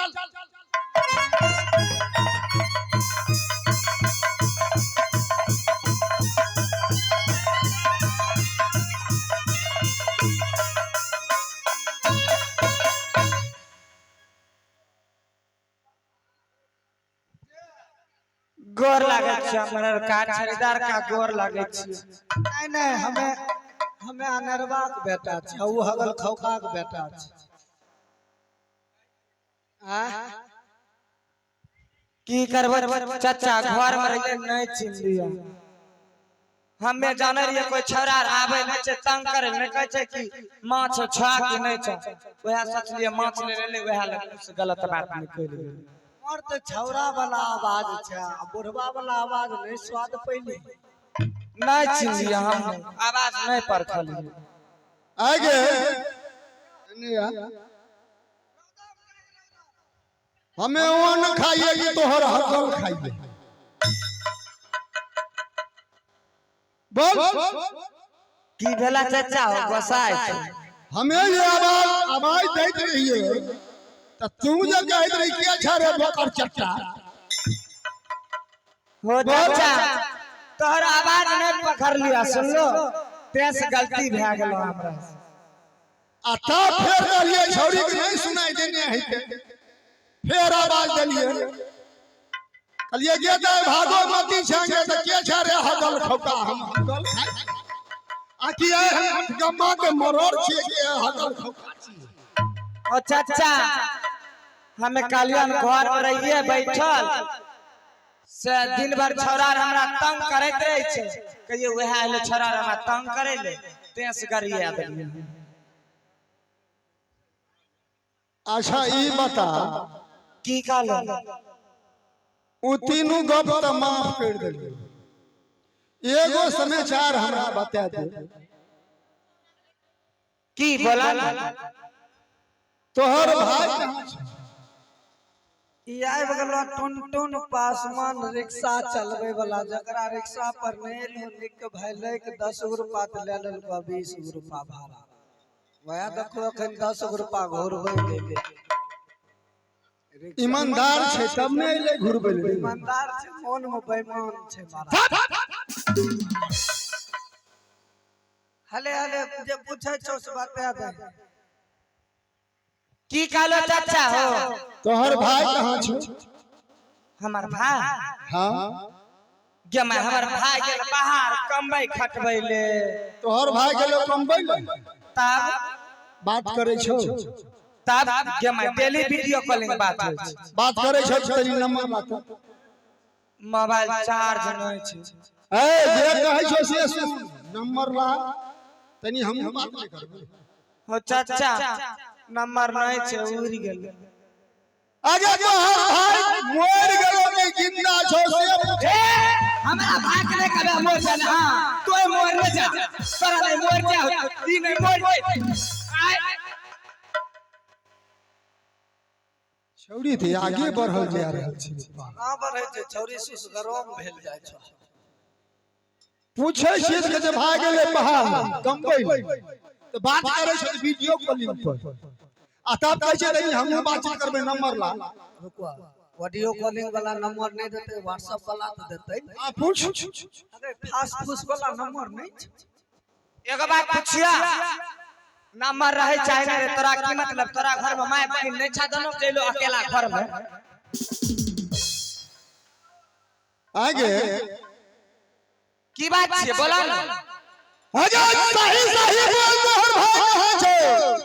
[SPEAKER 1] गोर लागै छै हमर कार खरीदार का, गोर लागै छै।
[SPEAKER 5] नहीं नहीं, हमें हमें अनरवा के बेटा छै, उ हगल खौका के बेटा छै। आ
[SPEAKER 1] की करबै चाचा, घर में रहिए नहीं चिन्हलियै। हमे जानै रहियै कोई छौड़ा आबै नहि छै तंग करे नहि, कहै छै कि माछ छा कि नहि छा, वएह सोचलियै माछ ले लेले, वएह लग कुछ गलत बात निकलि गेल।
[SPEAKER 5] और तऽ छौड़ा वाला आवाज छै आ बुढ़वा वाला आवाज नहीं स्वाद पहिले।
[SPEAKER 1] नहीं चिन्हलियै हम, आवाज नहीं परखलियै।
[SPEAKER 7] आगे एने आ। हमें ओन खाइए कि तोहर हकल खाइए? बोल।
[SPEAKER 1] की भेला चाचा हो, गोसाइ छै?
[SPEAKER 7] हमें ये आवाज आवाज दैत रहिए तऽ तू जे कहैत रही के छै रे बोकर चट्टा?
[SPEAKER 1] हो चाचा, तोहर आवाज नहीं पकड़लिया, सुनलो तें से गलती भए गेलो हमरा।
[SPEAKER 7] आ तब फेर कहलिए छौड़ी के नहीं सुनाई देने है के फेर आवाज देलिए, कहलिए गे दाइ भागो मती छेंगे तऽ के छै रे हगल खौका? हम हगल खाइ आ कि आइ हम गम्मा के मरोड़ छियै कि हगल खौका छियै?
[SPEAKER 1] ओ चाचा, हमें कालियन घर में रहिए बैठल से दिन भर छौड़ा हमरा तंग करैत रहे छै, कहियो वएह एलै छौड़ा हमरा तंग करे ले, तें से गरिया देलियै।
[SPEAKER 7] अच्छा, ई बता।
[SPEAKER 1] की कहलो?
[SPEAKER 7] उ तीनू गप तऽ माफ कर देलियै, एगो समाचार हमरा बता दे।
[SPEAKER 1] की बोला?
[SPEAKER 7] तोहर भाई कहाँ छै?
[SPEAKER 5] ई आबि गेलो टुन टुन पासवान रिक्शा चलबै वाला, जकरा रिक्शा पर नहि एलहो निक भैलै के 10 गो रुपा तऽ ले लेलको, 20 गो रुपा भाड़ा। वएह देखो अखन 10 गो रुपा घुरबै गेलै।
[SPEAKER 7] ईमानदार छै तब ने एलै घुरबै ले।
[SPEAKER 5] ईमानदार छै, मोन में बेईमान छै महाराज। हले हले जे पूछै छौ से बता दे।
[SPEAKER 1] की कहलो चाचा हो?
[SPEAKER 7] तोहर भाई कहाँ छै?
[SPEAKER 1] हमर भाई?
[SPEAKER 7] हाँ।
[SPEAKER 1] गे मैं, हमर भाई गेल बाहर कमबै खटबै ले।
[SPEAKER 7] तोहर भाई गेलो कमबै ले?
[SPEAKER 1] तब।
[SPEAKER 7] बात करै छौ?
[SPEAKER 1] तब गे मैं, डेली वीडियो कॉलिंग बात होइ छै।
[SPEAKER 7] बात करै छौ? तनी नंबर बता।
[SPEAKER 1] मोबाइल चार्ज नहीं छै।
[SPEAKER 7] ए, जे कहै छौ से सुन, नंबर ला तनी, हमहूँ बात नहि करबै।
[SPEAKER 1] हो चाचा, नंबर नहीं छै, उड़ गेल।
[SPEAKER 7] आगे तोहर भाई मरि गेलो कि जिंदा छौ से पूछ।
[SPEAKER 1] हमरा भाई के नहीं कबे मोर जाने। हाँ, तोय मोर नहीं जा, तोरा नहीं मोर जा, ई नहीं मोर आय।
[SPEAKER 7] छौड़ी तऽ आगे बढ़ल जा रहल छै।
[SPEAKER 5] कहाँ बढ़ै छै छौरी, सुसगरोम भेल जाइ छौ।
[SPEAKER 7] पूछै छियै तऽ कहै छै भाई गेलै पहाड़ कमबै ले। तऽ बात करै छै वीडियो कॉलिंग पर आ तब कहै छै तनी हमहूँ बातचीत करबै, नंबर ला।
[SPEAKER 5] रुको, ऑडियो कॉलिंग वाला नंबर नहीं देते, व्हाट्सएप वाला तो देते।
[SPEAKER 7] आ पूछ।
[SPEAKER 5] अरे, फास्ट फूस वाला नंबर नहीं छै।
[SPEAKER 1] एगो बात पूछिया, नंबर रहे चाहे नहीं रहे, तोरा की मतलब? तोरा घर में माय बहिन नहीं छा? दोनों चलो अकेला घर में।
[SPEAKER 7] आगे।
[SPEAKER 1] की बात छियै, बोला ना।
[SPEAKER 7] आगे सही सही बोल, तोहर भाई कहाँ छै?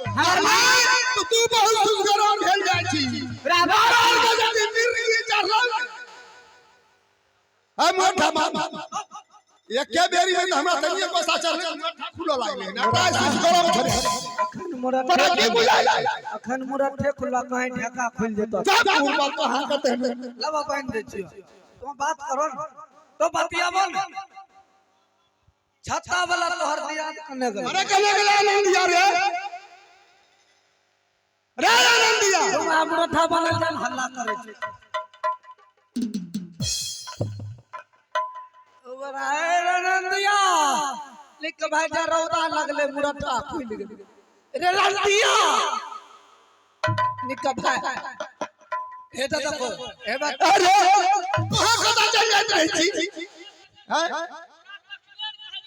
[SPEAKER 1] हमर भाई?
[SPEAKER 7] तो तू बहुत सुनगरान भेल जाइ छी।
[SPEAKER 1] बराबर।
[SPEAKER 7] मिर्गी चढ़ल। एके बेरी में हमरा तनिए पैसा चढ़ले मुरठा खुलऽ लागलै ने हमरा सुस गरम छलै।
[SPEAKER 5] अखन मुरठे
[SPEAKER 7] तोरा की बुझाइ?
[SPEAKER 5] अखन मुरठे खुलला, कहीं ढेका खुलि जेतो।
[SPEAKER 7] जा कुर्बा कहाँ कते
[SPEAKER 5] लबा बान्हि दै छियो, तू बात करो न, तो बतियाबो न। छत्ता वाला तोहर दिया कने गेल?
[SPEAKER 7] अरे कने गेलै आनंदिया रे? रे आनंदिया,
[SPEAKER 5] तुम आब मुरठा बनल जान हल्ला करै छै। आनंदिया लिख भाई, जा रौदा लगले मुरठा खुलि गेलै रे। रंदिया निक भाई, हे तऽ देखो हे बात।
[SPEAKER 7] अरे कहाँ कतऽ चलि जाइत रहै छी हैं?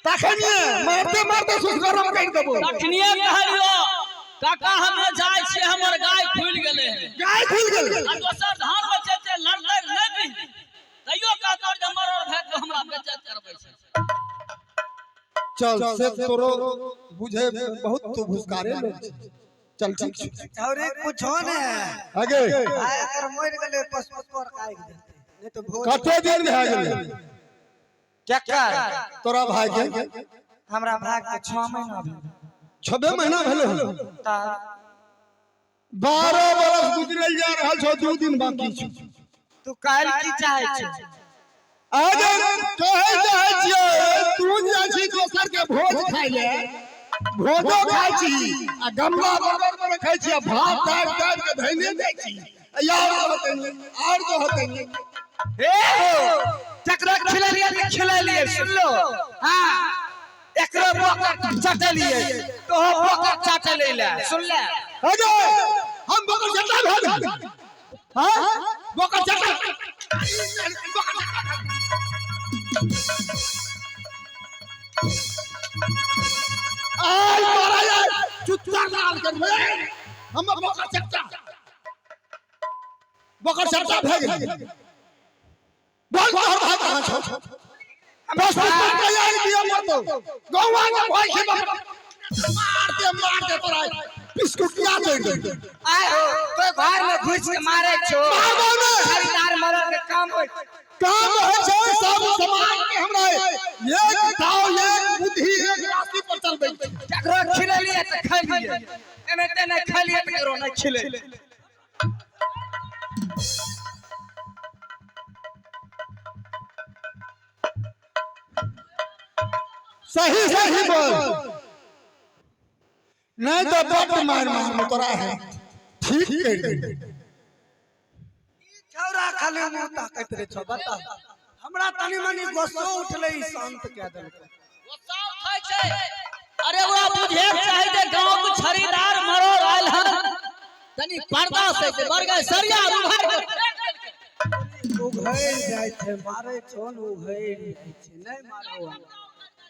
[SPEAKER 7] तखनिये मारते मारते सुस गरम करि देबो।
[SPEAKER 9] तखनिये कहलियो काका, हमे जाइ छियै, हमर गाय खुलि गेलै हन।
[SPEAKER 7] गाय खुलि गेलै
[SPEAKER 9] आ दोसर धान बेचै छै, लड़लै नहि बिहलै, तैयो कहतो जे मरोड़ भाय के हमरा बेज्जत करबै छै।
[SPEAKER 7] चल से तोरो बुझे बहुत तू भुसकारे लोग छी। चल ठीक छै।
[SPEAKER 5] छौरी कुछो ने।
[SPEAKER 7] आगे
[SPEAKER 5] आइ अगर मरि गेलै पशु तोर काटि देतै, नहि तऽ भोज।
[SPEAKER 7] कते दिन भए गेलै?
[SPEAKER 1] केकर?
[SPEAKER 7] तोरा भाई के।
[SPEAKER 1] हमरा भाग के 6 महीना भेल।
[SPEAKER 7] 6 महीना भेलै हन?
[SPEAKER 1] तऽ
[SPEAKER 7] 12 बरस गुजरल जा रहल छौ, 2 दिन बाकी छौ।
[SPEAKER 1] तू काल्हि की चाहै छी?
[SPEAKER 7] आगे कहै चाहै छियै, तू जाइ छी दोसर के भोज खाइ ले, भोजो खाइ छी आ गमला बगल मे रखै छी आ भात दाबि दाबि के धैने जाइ छी आ यार जो होतै आर जो होतै।
[SPEAKER 1] ए हो, जकरा खिलेलिए तऽ खिलेलिए, सुनलो? हाँ, एकरो बोकर चटलिए तो बोकर चटले ले, सुन ले।
[SPEAKER 7] आगे हम बोकर चटा भेल? हाँ, बोकर चटा। आय मारा यार चुत्ता लाल कर बे, हम बोकर चटा, बोकर चटा भए गेल। बोल, तोहर भाई कहाँ छौ? बस बस तैयार दिया मरतो गौवा के भाई छै, मार दे मार दे, तोरा बिस्कुटिया तोड़ दे।
[SPEAKER 1] आय हो, तो घर में घुस के मारे छो?
[SPEAKER 7] मारबो ने।
[SPEAKER 1] खरीदार मरल के काम होय?
[SPEAKER 7] काम होइ छै सब समाज के। हमरा एक दाव, एक बुद्धि, एक राशि पर चलबै छै।
[SPEAKER 1] जकरो खिलेलिए तऽ खैलिए, एने तेने खैलिए तऽ ककरो नहि खिलेलिए।
[SPEAKER 7] सही सही बोल, नहीं तो बट मार मार तोरा है ठीक कर दे।
[SPEAKER 5] छौरा खाली मुंह ताकैत रहै छौ। बता, हमरा तनी मनी गुस्सो उठलै, ई शांत कए देलकै।
[SPEAKER 9] गुस्सा उठै छै। अरे ओकरा बुझे के चाही जे गांव के छड़ीदार मरोड़ आयल हन, तनी पर्दा से जे बरगै सरिया उघार के फेंक देलकै।
[SPEAKER 5] उघैड़ जाइ छै, मारै छौ ने उघैड़ जाइ छै। नहि मारहो,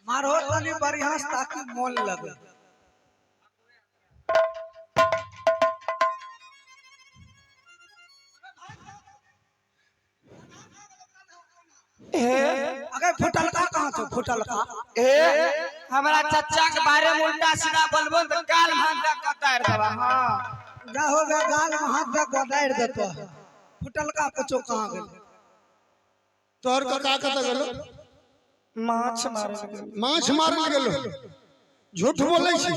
[SPEAKER 5] मारहो तनी बढ़ियां से ताकि मोन लगे। अगर फुटलका कहाँ छौ, फुटलका?
[SPEAKER 1] ए, हमरा चचा के बारे में उल्टा सीधा बोलबो तऽ काल भान दऽ कतार देबा। हाँ।
[SPEAKER 5] जा हो गया, गाल में हाथ दे गदारि देतो। फुटलका कुछो कहाँ गेल?
[SPEAKER 7] तोहर कका कतऽ गेलो?
[SPEAKER 1] माछ मारे गेल।
[SPEAKER 7] माछ मारल गेलो? झूठ बोलै छी।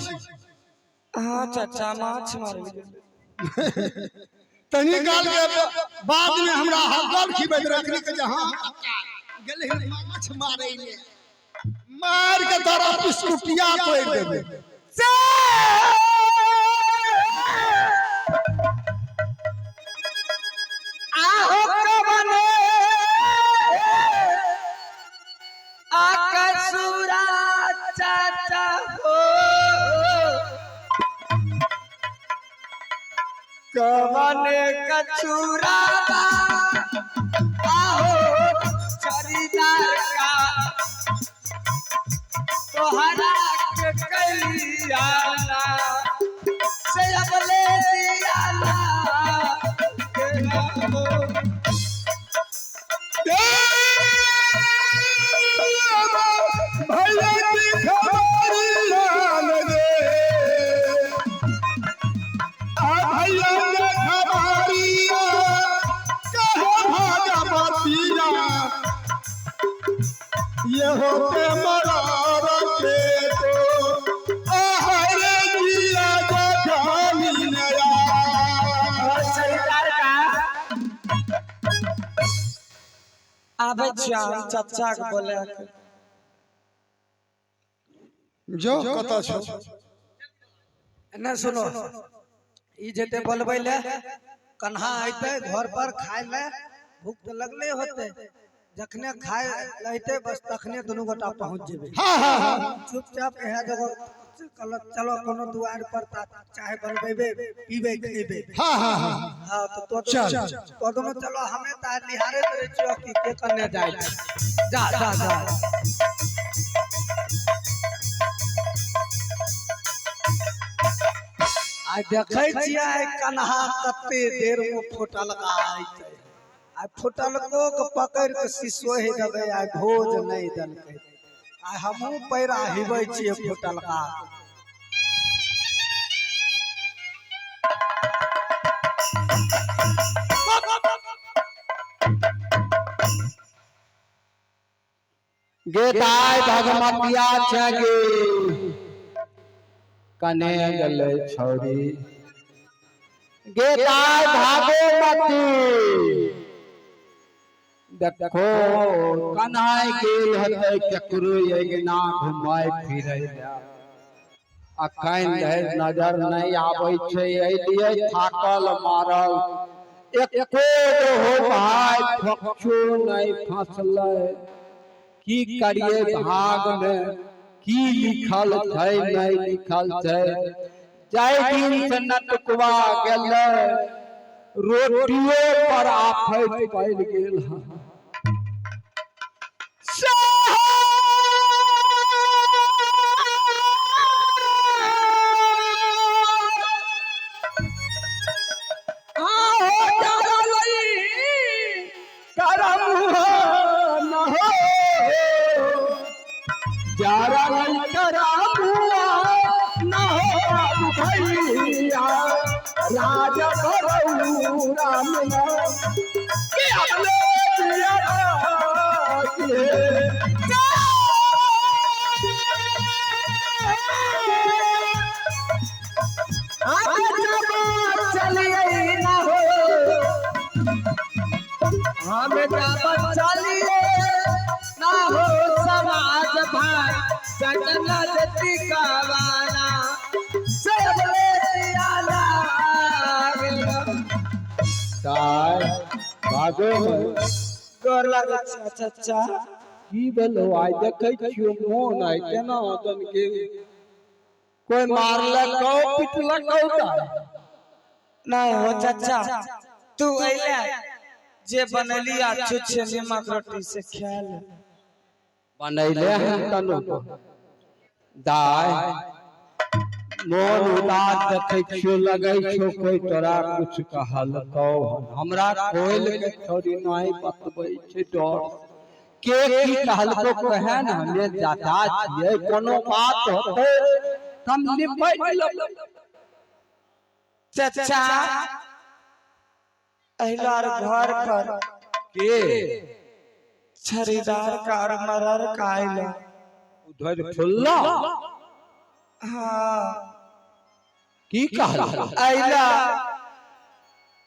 [SPEAKER 1] हाँ चचा, माछ मारे गेल।
[SPEAKER 7] तनी काल के बाद में हमरा हकल खिबैत रखनी के जे हाँ कक्का गेलै हन माछ मारै ले, मार के तोरा बिस्कुटिया तोड़ देबै।
[SPEAKER 1] आहो कवने आकसुरा चाचा हो, कवने कछुरा आहो चरीदार का तोहरा के कैलियाना से अब ले दियाना के हो।
[SPEAKER 7] भैया की खबरिया दे, आ भैया के खबरिया कहो भगवतिया ये। होते मरार के तो आहारे जिया जखानी नया।
[SPEAKER 1] आबै छियै हम चचा के बोले के।
[SPEAKER 7] जो कतऽ छौ?
[SPEAKER 5] नहि सुनो, ई जेते बोलबै ले कन्हा अयतै घर पर खाय ले, भूख तऽ लगले होते, जखने खाय लैते बस तखने दुनू गोटा पहुँच जेबै।
[SPEAKER 7] हाँ हाँ हाँ।
[SPEAKER 5] चुपचाप इएह जगह कहलक चलो कोनो दुआर पर चाय बनबेबे पीबे खेबे।
[SPEAKER 7] हाँ हाँ हाँ।
[SPEAKER 5] हाँ तो
[SPEAKER 7] चल।
[SPEAKER 5] तो दोनों चलो, हमें तो निहारे रहै छियो कि के कन्ने जाइ छै। जा जा जा। आइ देखै छियै आइ कन्हा कते देर में फुटलका अइतै। आइ फुटलको के पकड़ि के सिसोहि देबै, आइ भोज नहि देलकै। आइ हमहूँ पैरा हिबै छियै फुटलका।
[SPEAKER 2] गे दाय भगमतिया छै गे, कने गेलै छौरी गे दाय भागोमती। देखो कन्हाइ गेल हेतै केकरो अङ्गना घुमाय फिरै लए, अखन धरि नजर नहि आबै छै। एलियै थाकल मारल, एको गो हो भाय फोकचो नहि फसलै। की करिए, भाग में की लिखल छै नहि लिखल छै। जाहि दिन से नटकुआ गेलै रोटियो पर आफत पड़ि गेल हन। राजा राम के अपने
[SPEAKER 1] चलिए ना हो, हम जब चलिए ना हो समाज भाई चटना कवाना सब ले
[SPEAKER 2] भागो
[SPEAKER 1] गोर लागै छै चचा।
[SPEAKER 2] की भेलो आइ देखै छियो मोन आइ केना होतन के कोई मारलकौ पिटलकौ ता?
[SPEAKER 1] नहीं हो चचा, तू अइले जे बनलिया छुच्छे नीमक रोटी से खायल
[SPEAKER 2] बनैले हन तनु दाय। मोन उदास देखै छियो, लगै छौ कोई तोरा कुछ कहलकौ हन। हमरा कोइल के थोड़ी नहीं बतबै छै डर के की कहलको कहे न, हमे चाचा छियै, कोनो बात होतै त हम निपटि लेबै।
[SPEAKER 1] चचा अहिलार घर पर
[SPEAKER 2] के
[SPEAKER 1] छरीदार का और मरर का आइला।
[SPEAKER 2] उधर फुल्ला?
[SPEAKER 1] हाँ।
[SPEAKER 2] की कहल?
[SPEAKER 1] अइला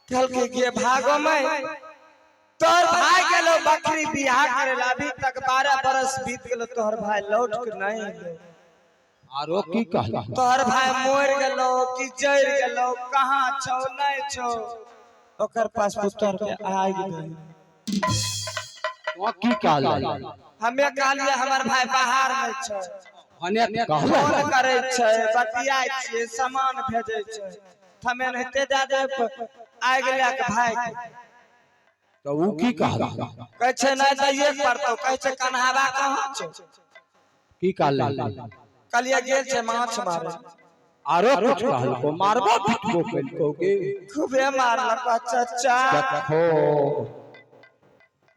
[SPEAKER 1] कहलकै कि भागो में तोहर भाई गेलो बकरी बियाह करे ला, अभी तक 12 बरस बीत गेलो तोहर भाई लौट के नहीं अइलो।
[SPEAKER 2] आरो की कहल?
[SPEAKER 1] तोहर भाई मर गेलो कि जर गेलो, कहाँ छौ नहीं छौ, ओकर पास पुत्र के आगि दे।
[SPEAKER 2] तो की कहल?
[SPEAKER 1] हमे कहलिए हमर भाई बाहर में छै,
[SPEAKER 2] हने कहल?
[SPEAKER 1] फोन करे छै, बतियाय छियै, सामान भेजै छै, हमे नहिते दए देब आगि लए के भाई के।
[SPEAKER 2] तो ऊ की कहल?
[SPEAKER 1] कहै छै नहि दैये पड़तौ। कहै छै कन्हावा कहाँ छौ?
[SPEAKER 2] की कहल?
[SPEAKER 1] कहलिए गेल छै माछ मारे।
[SPEAKER 2] आरो कुछ कहलको? मारबो पिटबो केलको के?
[SPEAKER 1] खूबे मारलक चचा।
[SPEAKER 2] देखो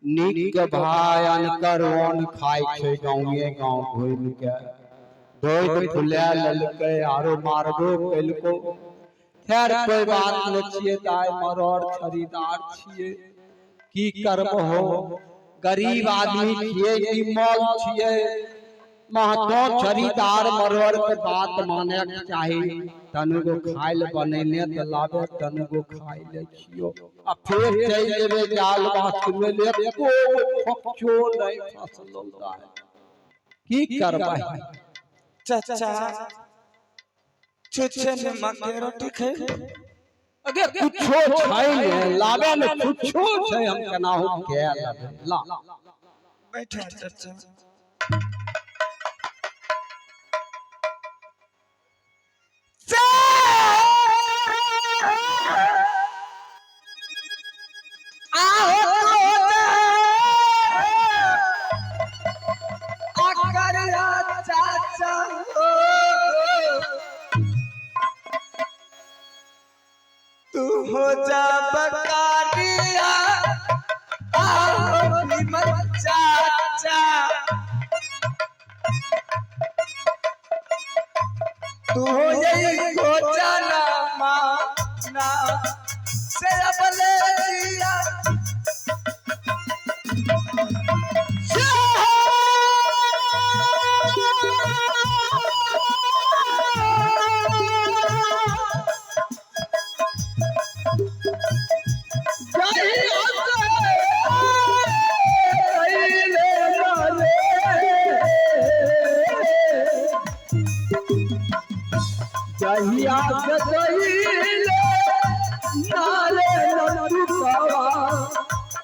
[SPEAKER 2] नीक भाय अनकर अन्न खाइ छै, गाँवे गाँव घुमि के धोइत फुला लेलकै, आरो मारबो केलको। खैर कोई बात नहि छियै दाय, मरड़ छरीदार छियै, की करबहो। गरीब आदमी छियै, निमल छियै, महतो छड़ीदार मरोड़ के बात माने के चाही। तनुगो खाय ले बनेने तऽ लाबे, तनुगो खाय ले छियो आ फेर चलि जेबै जाल बाथरूम ले, एको फोकचो नहि फसलो दाय। की करबै
[SPEAKER 1] चाचा? छुच्छे नमक के रोटी खेबै?
[SPEAKER 2] अगे कुछो छै ने लाबे ने, कुछो छै, हम केनाहु कए लेबै, ला।
[SPEAKER 1] बैठा चाचा। चाचा हो, तू हो जा बकारिया, आओ विमल चाचा, तू हो यही को जाना माना से अपने जिया।
[SPEAKER 2] जहिया से जहिले नाले नटुकवा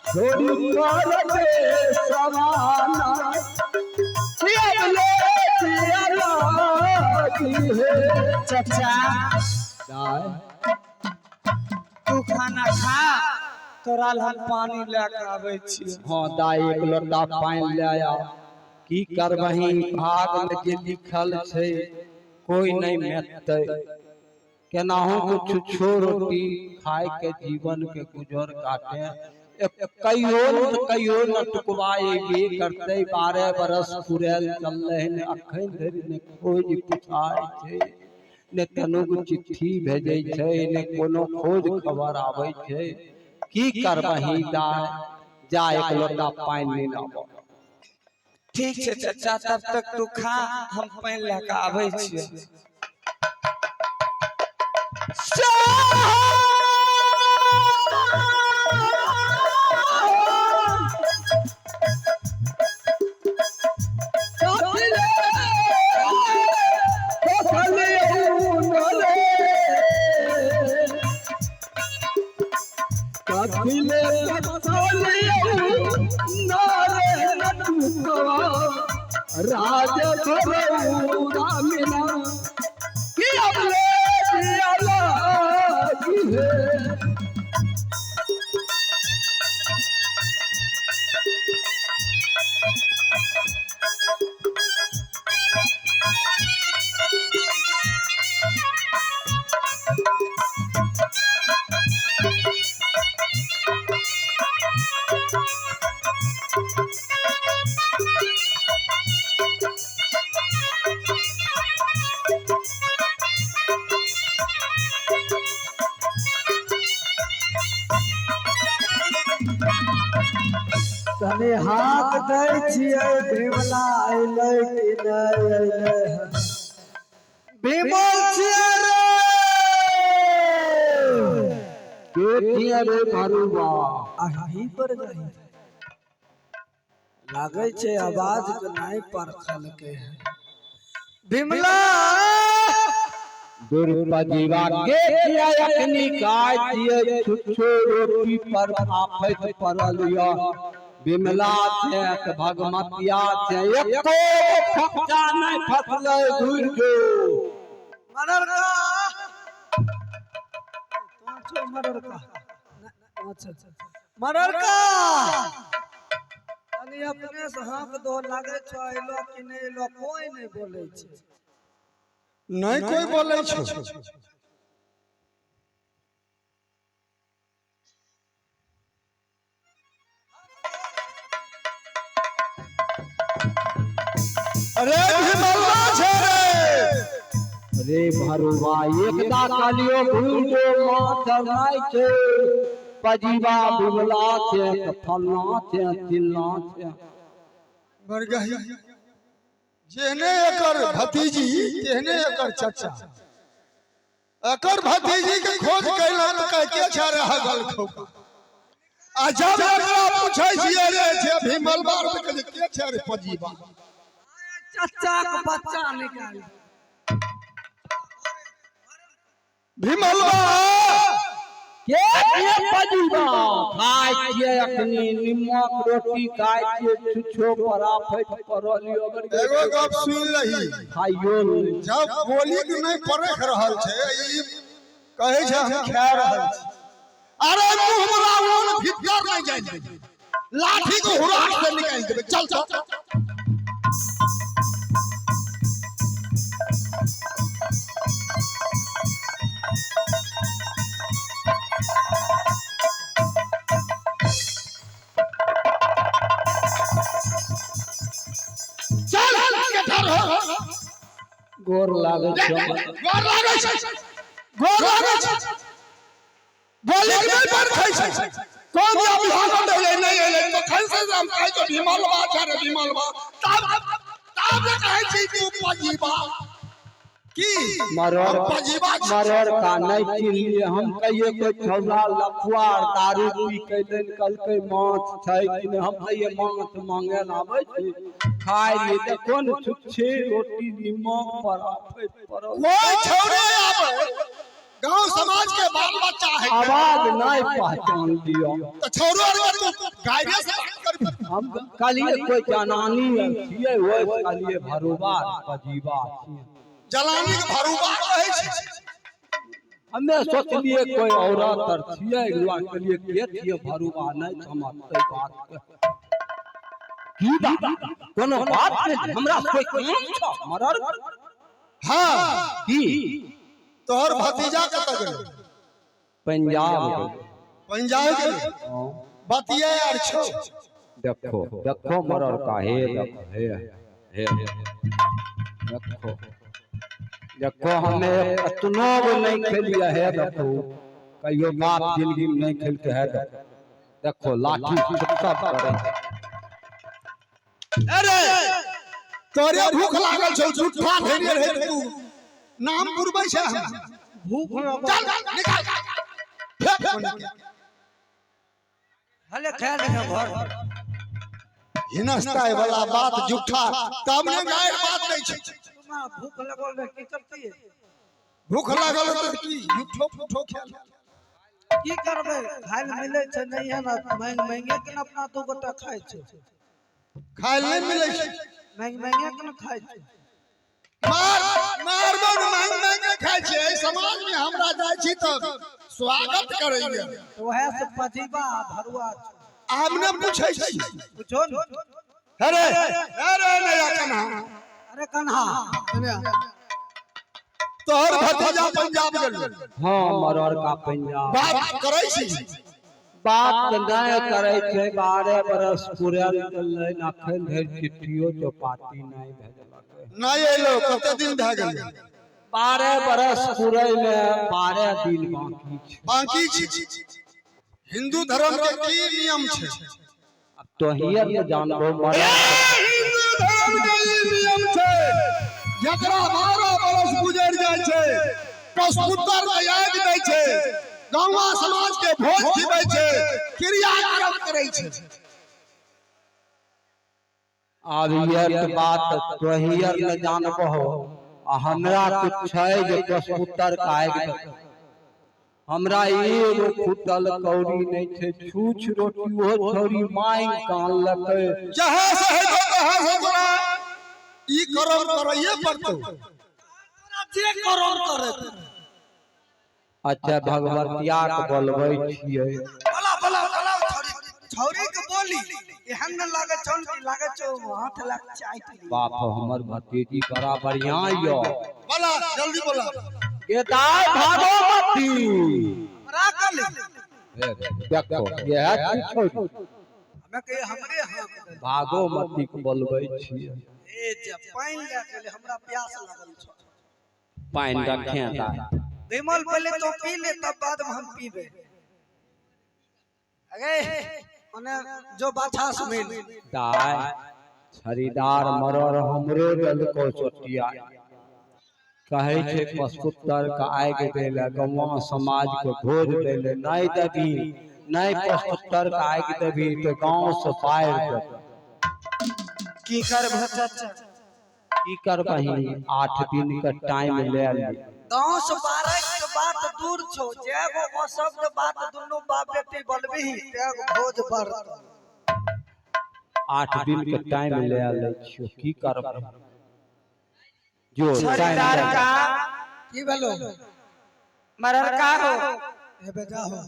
[SPEAKER 2] छोड़ी कर दे सवाना,
[SPEAKER 1] चाचा,
[SPEAKER 2] दाय।
[SPEAKER 1] तू खाना खा, तोरा हम पानी लए के आबै छी।
[SPEAKER 2] हाँ दाय, एक लोटा पानि ले आ। की करबही, भाग में जे लिखल छै कोई नहीं मेटतै। केनाहु कुछ रोटी खाय के जीवन के गुजर काटे। कहियो न कहियो न टुकवा एबे करतै। 12 बरस पुरल चललै हन, अखन धरि ने खोज पुछाइ छै, ने तनुक चिट्ठी भेजै छै, ने कोनो खोज खबर आबै छै। की करबही दाय, जा एक लोटा पानि लेने आबऽ।
[SPEAKER 1] ठीक छै चाचा, तब तक तू खा, हम पानि लए के आबै छियै।
[SPEAKER 5] तनी हाथ दै छियै, भीमला अइलै कि नहि अइलै? भीमल छियै रे।
[SPEAKER 2] के छियै रे भरुआ?
[SPEAKER 5] अही पर गई लागै छै, आवाज के नहि परखलकै है। भीमला।
[SPEAKER 2] दुर्पजीवा के छियै? अखनी काय छियै, छुच्छो रोटी पर आफत पड़ल य। बिमला छै तऽ भगमतिया छै, एको फक्का नहि फसलै, घुरि जो।
[SPEAKER 5] मररका तो मररका, अच्छा मररका, तनी अपने से हाँक दो, लागै छौ अइलो कि नहि अइलो? कोई नहि बोलै छै।
[SPEAKER 7] नहीं कोई बोले छो। अरे भीमल्ला छे रे।
[SPEAKER 2] अरे भरुआ, एकदा कहलियो घुरि जो, माछ नहि छै। पजीबा बिमला छै तऽ फलना छै चिल्ला छै।
[SPEAKER 7] बरगही जेहने एकर भतीजी तेहने एकर चचा। एकर भतीजी के खोज कैला तऽ कह के छै रे हगल खौका। आ जब एकरा पूछै छियै रे छै भीमल बार तऽ कहै छै के छै रे पजीबा।
[SPEAKER 5] चचा के बच्चा निकाल
[SPEAKER 7] भीमलबा
[SPEAKER 2] के छियै पजीबा? खाय छियै अखनी निमक रोटी खाय छियै, छुछो बड़ा फैट पड़ल यौ।
[SPEAKER 7] एगो गप सुनि लही,
[SPEAKER 2] खाइयो नहि।
[SPEAKER 7] जब बोली के नहि परख रहल छै, ई कहै छै हम खा रहल छी। अरे मुंह वाला ओन भीतर नहि जाइ देबै, लाठी के हुराक से निकालि देबै। चल चल। चल के ठाढ़ हो।
[SPEAKER 2] गोर लागै छै।
[SPEAKER 7] गोर लागै छै, गोर लागै छै। बोली के नहि परखै छै। कोन या बिहान एलै नहि एलै तो खन से हम कहै छै भीमलबा छै रे भीमलबा, तब तब जे कहै छी तू पजीबा की
[SPEAKER 2] मरड़
[SPEAKER 7] पजीबा छी।
[SPEAKER 2] मरड़ का नहि चिन्हलियै हम। कहिए कोई छौला लफुआ दारू पी के कहलकै माछ छै कि नहि। हम कहिए माछ मांगे ल आबै छी, खाय लिए देखो ने छुच्छे रोटी निमक पर आफत पड़ल।
[SPEAKER 7] कोई छौड़े आबै गांव समाज के बाल बच्चा है,
[SPEAKER 2] आवाज नहीं पहचान लियो।
[SPEAKER 7] तो छौड़ो आर के तू गायरे से बात करबी।
[SPEAKER 2] हम कहलिए कोई जनानी छियै, ओहि कहलिए भरुआ पजीबा छियै।
[SPEAKER 7] जलानी के भरुआ कहै छै।
[SPEAKER 2] हमे सोचलिए कोई औरत आर छियै, कहलिए के छियै भरुआ, नहीं समझतै बात के। की बात? कोनो बात नहीं, हमरा कोई काम छ मरर?
[SPEAKER 7] हाँ।
[SPEAKER 2] की
[SPEAKER 7] तोहर भतीजा कतऽ गेलै?
[SPEAKER 2] पंजाब गेलै।
[SPEAKER 7] पंजाब गेलै? बतिया आर छौ।
[SPEAKER 2] देखो देखो मरर का, हे देखो, हे हे देखो देखो, हमें कतनो गो नहीं खेलिए। हे देखो, कहियो बाप जिंदगी में नहीं खेलते। है देखो देखो, लाठी सब करे।
[SPEAKER 7] अरे तोरे भूख लागल छौ, झूठा धेने रहे तू नाम पुरबै छै हमरा।
[SPEAKER 5] भूख लगल।
[SPEAKER 7] चल निकाल फेंक कोनी के।
[SPEAKER 5] हले खा ले घर।
[SPEAKER 7] हिनस्ताय वाला बात झूठा तब ने गायर बात नहीं छै।
[SPEAKER 5] मां भूख लगल रहे की करतियै?
[SPEAKER 7] भूख लागल तऽ की झूठो फूठो खेल
[SPEAKER 5] की करबै, खाय लए मिलै छै नहीं है ना, मांगि मांगिए के ने अपना दू गोटा खाय छै।
[SPEAKER 7] खाय लए नहि मिलै छै,
[SPEAKER 5] मांगि मांगिए के ने खाय छै।
[SPEAKER 7] मार मार बन मांगि मांगि के खाय छै। एहि समाज में हमरा जाइ छी तऽ स्वागत करैया।
[SPEAKER 5] तऽ वएह से पजीबा आ भरुआ छै।
[SPEAKER 7] आब ने पूछै छी।
[SPEAKER 5] पूछो ने।
[SPEAKER 7] अरे अरे नया कन्हा।
[SPEAKER 5] अरे कन्हा,
[SPEAKER 7] तोहर भतीजा पंजाब गेल।
[SPEAKER 2] हाँ मरर का पंजाब।
[SPEAKER 7] बात करै छी?
[SPEAKER 2] बात नहीं करै छै। 12 बरस पूरल गेलै, अखन धरि चिट्ठियो चौपाटी नहीं भेजलकै।
[SPEAKER 7] नहि एलो? कते दिन भए गेलै?
[SPEAKER 2] 12 बरस पूरे में 12 दिन बाकी छै।
[SPEAKER 7] बाकी छी। हिंदू धर्म के की नियम छै?
[SPEAKER 2] अब तो हियर ने जानबो मरर।
[SPEAKER 7] हिंदू धर्म के ई नियम छै, जकरा 12 बरस गुजरि जाइ छै पशुपुत्र के याद दै छै, गाँवा समाज के भोज खिबै छै, क्रियाक्रम करै छै।
[SPEAKER 2] आब ये तो बात तो हियर ने जानबो, आ हमरा कुछ छै जे पशुपुत्र काहे। हमरा एगो फूटल कौड़ी नहीं छै, छूछ रोटी ओहो छौरी मांगि के आनलकै।
[SPEAKER 7] जहाँ से हेतौ तहाँ से तोरा ई करम करैये पड़तौ।
[SPEAKER 5] जे करम करे।
[SPEAKER 2] अच्छा भगवतिया के बोलबै छियै।
[SPEAKER 5] बोला बोला बोला छौरी, छौरी के बोली एहन न लागे छौ कि लागे छौ हाथ लग चाटि ली।
[SPEAKER 2] बाप हमर भतीजी बड़ा बढ़िया यो।
[SPEAKER 7] बोला जल्दी बोला।
[SPEAKER 2] के दाय भागोमती।
[SPEAKER 5] हमरा कल
[SPEAKER 2] देखो यह छी छोरी।
[SPEAKER 5] हमे कहिए हमरे हाथ दे।
[SPEAKER 2] भागोमती के बोलबै छियै।
[SPEAKER 5] ए जे पानि लए के ले, हमरा प्यास लागल छौ।
[SPEAKER 2] पानि रखे दाय।
[SPEAKER 5] विमल पहले तो पी ले तब बाद में हम पीबे। अगे मने जो बाछा से मिल।
[SPEAKER 2] दाय छड़ीदार मरर हमरो देलको चोटिया, कहै छै पशुपुत्र के आगि दै लए, गौवा समाज के भोज दै लए। नहीं देबी, नहीं पशुपुत्र के आगि देबी तो गाँव से पारि देबो।
[SPEAKER 1] की करबह चाचा?
[SPEAKER 2] की करबही, 8 दिन के टाइम ले ली।
[SPEAKER 5] गाँव से बारह के बात दूर छो, जेगो ओ शब्द बात दुनू बाप बेटी बोलबी तेगो भोज बढ़तो।
[SPEAKER 2] 8 दिन के टाइम ले लै छियो, की करबही जो टाइम
[SPEAKER 1] छड़ीदार
[SPEAKER 2] ले ली।
[SPEAKER 1] का
[SPEAKER 5] की भेलो?
[SPEAKER 1] मरल का हो?
[SPEAKER 5] हे बेटा हो।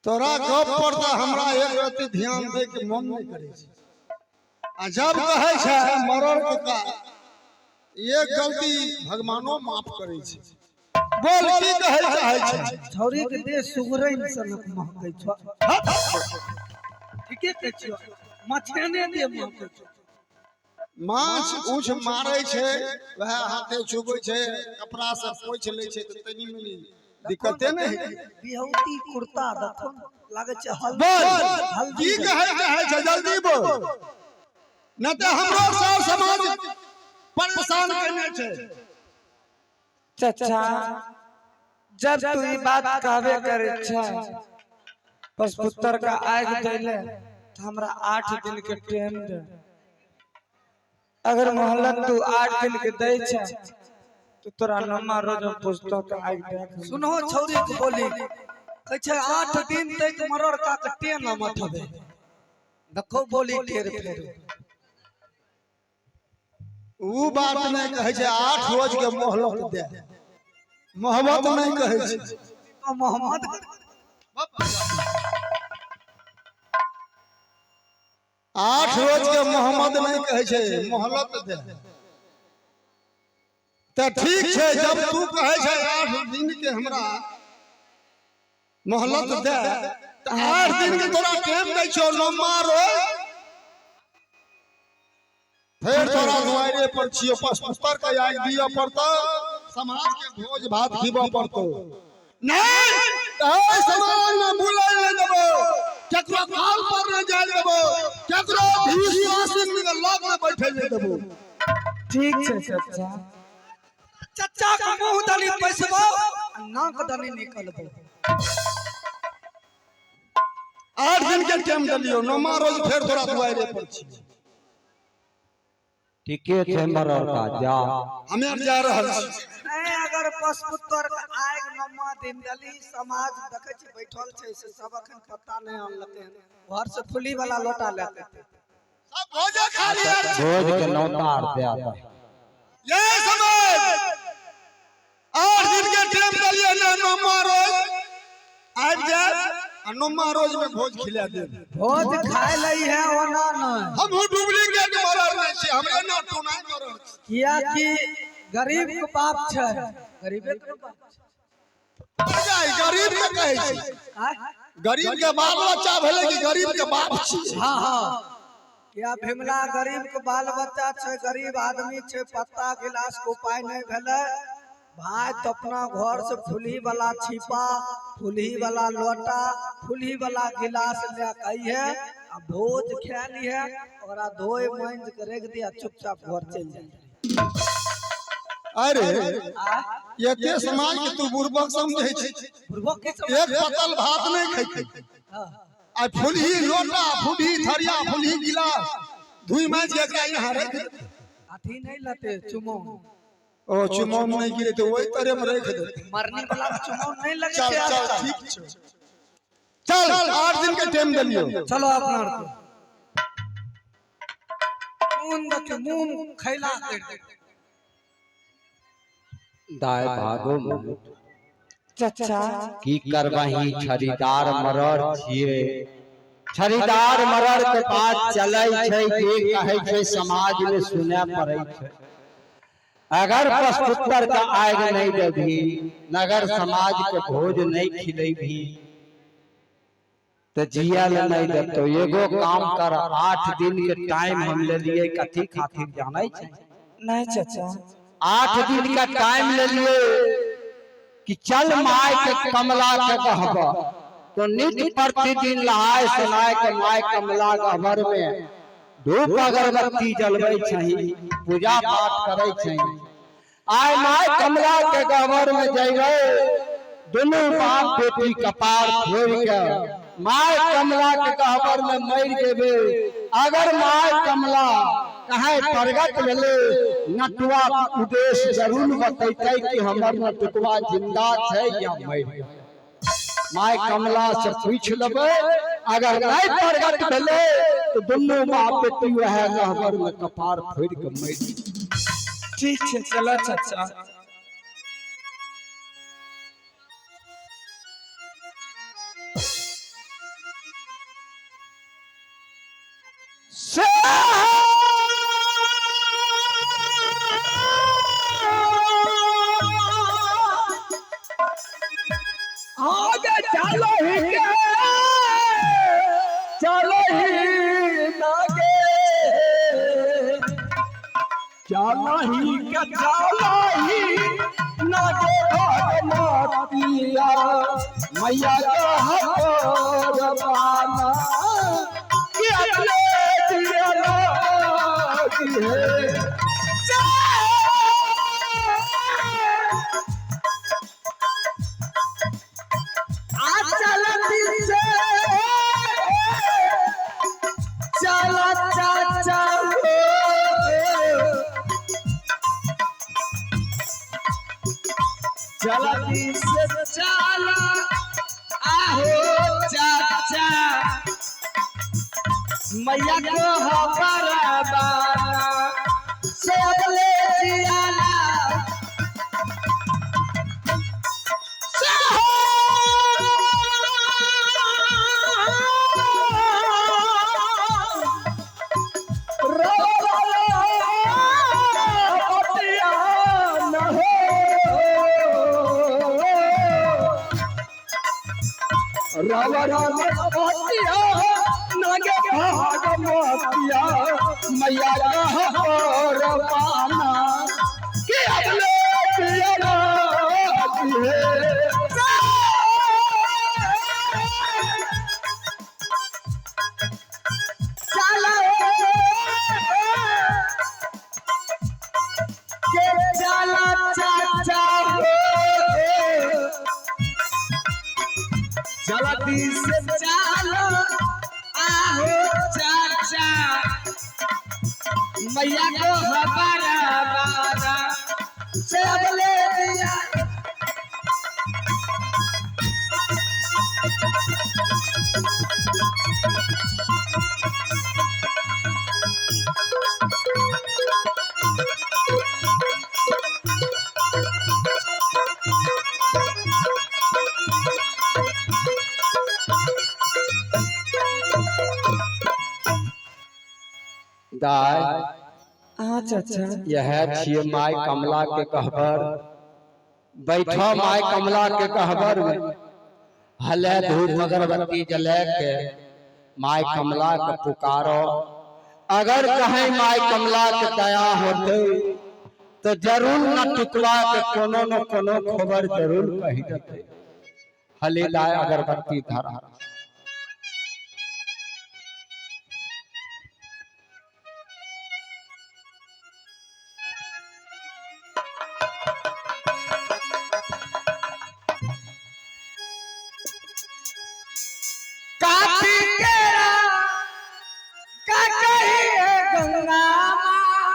[SPEAKER 7] तोरा गप पर तऽ हमरा एक रत्ती ध्यान दे के मन नहीं करे छै। आ जब कहै छै मरल का, एक गलती भगवानो माफ करै छै। बोल की कहै चाहै छै?
[SPEAKER 5] छौरी के देह सुगरैन सनक महकै छौ। ठीके कहै छियौ, मछेने देह महकै छौ।
[SPEAKER 7] माछ ऊछ मारै छै, वएह हाथे छुबै छै, कपड़ा से पोछि लै छै, तऽ तनी मनी दिक्कते नहि हेतै।
[SPEAKER 5] बिहौती कुर्ता देखो लागै छै हल्दी।
[SPEAKER 7] बोल
[SPEAKER 5] हल्दी।
[SPEAKER 7] की कहै चाहै छै, जल्दी बोल, नहि तऽ हमरो सब समाज परेशान केने छै।
[SPEAKER 1] चाचा, जब तू ई बात कहबे करे छै पशुपुत्र का आगि दैले, तो हमरा 8 दिन के टाइम दे। अगर मोहलत तू 8 दिन के दै छै तो तोरा नम्मा रोज हम पुस्तक के आगि दे के।
[SPEAKER 5] सुनहो छौरी के बोली, कहै छै 8 दिन तक मरर का के टेन मठबे। देखो बोली टेर फेर।
[SPEAKER 7] ऊ बात नहि कहै छै, 8 रोज के मोहलत दे, मोहब्बत नहि कहै छै।
[SPEAKER 5] तो मोहम्मद
[SPEAKER 7] 8 रोज के मोहम्मद नहि कहै छै, मोहलत दे। तऽ ठीक छै, जब तू कहै छै 8 दिन के हमरा मोहलत दे, तऽ 8 दिन के तोरा टाइम दै छियौ। नम्मा रोज फेर तोरा दुआरे पर छियौ, पशुपुत्र के आगि दिअ पड़तौ, समाज के भोज भात खिबऽ पड़तौ। नहीं तऽ समाज में बुलै नहि देबो, केकरो काल पर नहि जाय देबो, केकरो विश्वासी के लग में बैठे नहि देबो।
[SPEAKER 1] ठीक छै चाचा।
[SPEAKER 5] चच्चा के मुंह दनी पैसबो आ नाक दनी निकलबो।
[SPEAKER 7] 8 दिन के टाइम देलियौ, नौमा रोज फेर तोरा दुआरे पर छियौ।
[SPEAKER 2] ठीके छै मरर का, जा।
[SPEAKER 7] हमे आर जा रहल छी।
[SPEAKER 5] नहीं अगर पशुपुत्र के आगि नम्मा दिन देली, समाज देखै छी बैठल छै से सब अखन पत्ता नहि आनलकै हन, घर से फुली वाला लोटा लए के एतै।
[SPEAKER 7] सब भोजे खा लिअ।
[SPEAKER 2] भोज के नौतार दे दे।
[SPEAKER 7] ये समाज 8 दिन के टाइम देलियै ने, नौमा रोज आबि जाए आ नौमा रोज में भोज खिला देब।
[SPEAKER 5] भोज खाय लई है ओना नहीं।
[SPEAKER 7] हमहूँ डुप्लीकेट मरल नहि छी, हमरे ना टोनाइ मरल छी।
[SPEAKER 5] कियाकि गरीब के बाप छै, गरीबे के बाप छै।
[SPEAKER 7] गरीब के कहै छी?
[SPEAKER 5] आँय?
[SPEAKER 7] गरीब के बाल बच्चा भेलै कि गरीब के बाप छी?
[SPEAKER 5] हाँ हाँ, किया भीमला गरीब के बाल बच्चा छै, गरीब आदमी छै, पत्ता गिलास के उपाय नहीं भेलै भाई, तो अपना घर से फुलही वाला छिपा, फुलही वाला लोटा, फुलही वाला गिलास ले के अइहे आ भोज खा लिहे, ओकरा धोए मांजि के राखि दिया, चुपचाप घर चलि जाए।
[SPEAKER 7] अरे एते समाज के तू बुड़बक समझै छी?
[SPEAKER 5] बुड़बक के
[SPEAKER 7] एक पतल भात नहीं खैते आ फुलही लोटा, फुलही थरिया, फुलही गिलास धुई मांजि के एकरा यहाँ राखि देतै।
[SPEAKER 5] अथी नहीं लते चुमौन।
[SPEAKER 7] ओ चुमौन नहीं गिरे तो वही तरह में राखि देतै।
[SPEAKER 5] मरनी वाला के चुमौन नहीं लगे
[SPEAKER 7] चल
[SPEAKER 5] छै
[SPEAKER 7] चल
[SPEAKER 5] आजकल।
[SPEAKER 7] ठीक छै, चल 8 दिन के टाइम देलियौ।
[SPEAKER 5] चलो अपना आर के मुंह देख मुंह खैला कर दे।
[SPEAKER 2] दाय भागो मुँह।
[SPEAKER 1] चाचा।
[SPEAKER 2] की करबही, छड़ीदार मरर छियै, छड़ीदार मरर के बात चलै छै, जे कहै छै समाज में सुनय पड़ै छै। अगर पशुपुत्र के आगि नहीं देबही, नगर समाज के भोज नहीं खिलेबही, तो जिया ले नहीं देतो। एगो काम कर, 8 दिन के टाइम हम ले लिए कथी खातिर जानै छै?
[SPEAKER 1] नहीं चाचा।
[SPEAKER 2] 8 दिन का टाइम ले लिए। कि चल my के कमला के गहबर। तो नित्य प्रतिदिन नहाय सुनाय के my कमला गहबर में धूप अगरबत्ती जलबै छही, पूजा पाठ करै छही। आय my कमला के गहबर में जइबै, दोनों बाप बेटी कपार फोड़ के my कमला के गहबर में मर जेबे। अगर my कमला कहे प्रगट भेले, नटुआ उद्देश्य जरूर बतैतै कि हमर नटुआ जिंदा छै या मरि गेलै। My कमला से पूछ लेबै, अगर नहीं प्रगट भेले तो दोनों बाप बेटी वह गहबर में कपार फोड़ के मरि जेतै।
[SPEAKER 1] ठीक छै, चलो चाचा।
[SPEAKER 2] से आगे चलो ही के चलो ही नागे, चलो ही के चलो ही नागे भगवतिया मैया के हरवाना कि अपने दिया है।
[SPEAKER 1] चला चाचा हो, चला से चला आहो चाचा, मैया को हमारा बाना से अबले जियाला।
[SPEAKER 2] मैया रवाना कि अगले पिया
[SPEAKER 1] चला के चला चाचा हो, चलती से चलो आहो चाचा, मैया को हमारा बारा से अबले दिया।
[SPEAKER 2] दाय
[SPEAKER 1] हाँ चाचा,
[SPEAKER 2] यह छियै my कमला के कहबर। बैठो my कमला के कहबर में, हले धूप अगरबत्ती जले के my कमला के पुकारो। अगर कहीं my कमला के दया होते तो जरूर न टुकवा के कोनो न कोनो खबर जरूर कही देते। हले दाय अगरबत्ती धरा।
[SPEAKER 1] काटी केरा का कहिए गंगा माँ,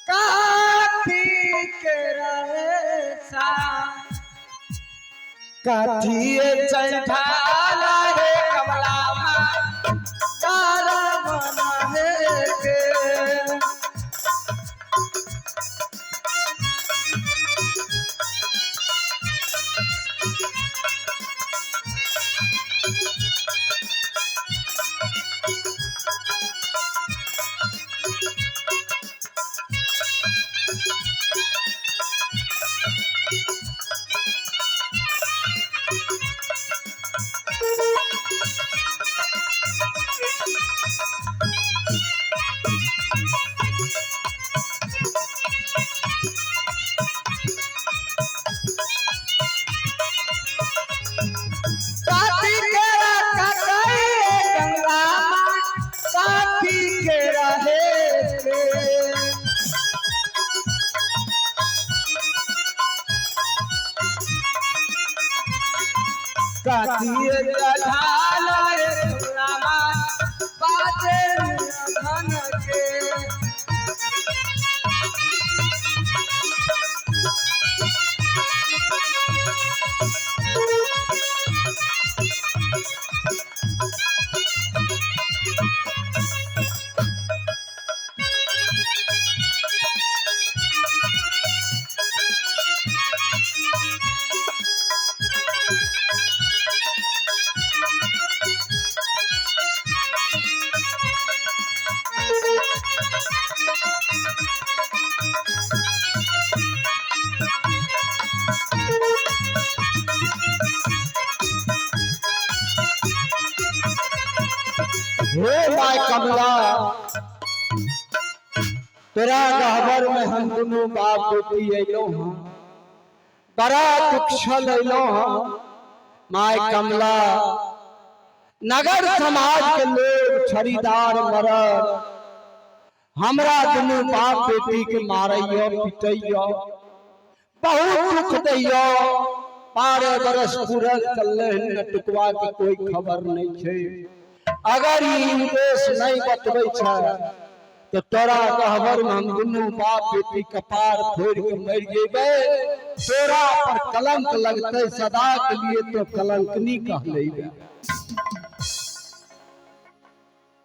[SPEAKER 1] काटी केरा सा काठिए चढ़ाला रे कमला माँ, तारा बना है के। कथिए चढ़ाला रे रामा बाजे धन के।
[SPEAKER 2] हे my कमला, तेरा गहबर में हम दोनों बाप बेटी अलो हूँ, बड़ा दुख छल अलो हूँ। My कमला, नगर समाज के लोग छड़ीदार मरद हमरा दोनों बाप बेटी के मारैयो पिटैयो, बहुत दुख दैयो। 12 बरस पूरल चलले हन, टुकवा के कोई खबर नहीं छै। अगर ई उद्देश्य नहीं बतबै छै तो तोरा गहबर में हम दुनू बाप बेटी कपार फोड़ के मर जेबै, तोरा पर कलंक लगतै सदा के लिए, तो कलंकनी कहलेबै।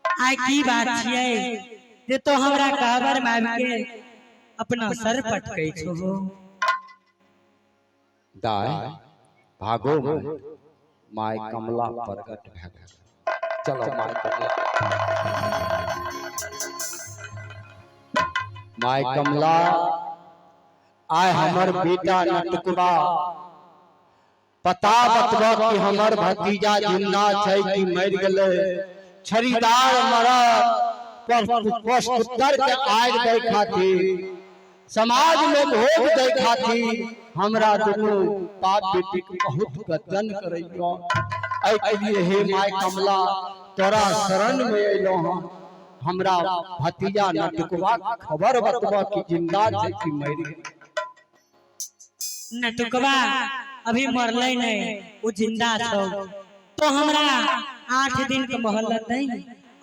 [SPEAKER 3] आइ की बात छियै जे तो हमरा कहबर में आबि के अपना सर पटकै छो।
[SPEAKER 2] दाय भागो my कमला प्रकट भए गेल। चलो my Kamla, my कमला, आय हमर बेटा नटकुबा पता बतब कि हमर भतीजा जिंदा छै कि मरि गेलै। छड़ीदार मरद पुत्र के आग दै खातिर, समाज में भोग दै खातिर हमरा दुनू बाप बेटी के बहुत गजन करैयो। एहि के लिए हे my कमला, तोरा शरण में अयलहुँ हम, हमरा भतीजा नटकुबा खबर बतब कि जिंदा छै कि मरि गेलै।
[SPEAKER 3] नटुकवा अभी मरलै नहीं, वो जिंदा छौ। तो हमरा 8 दिन के मोहलत नहीं,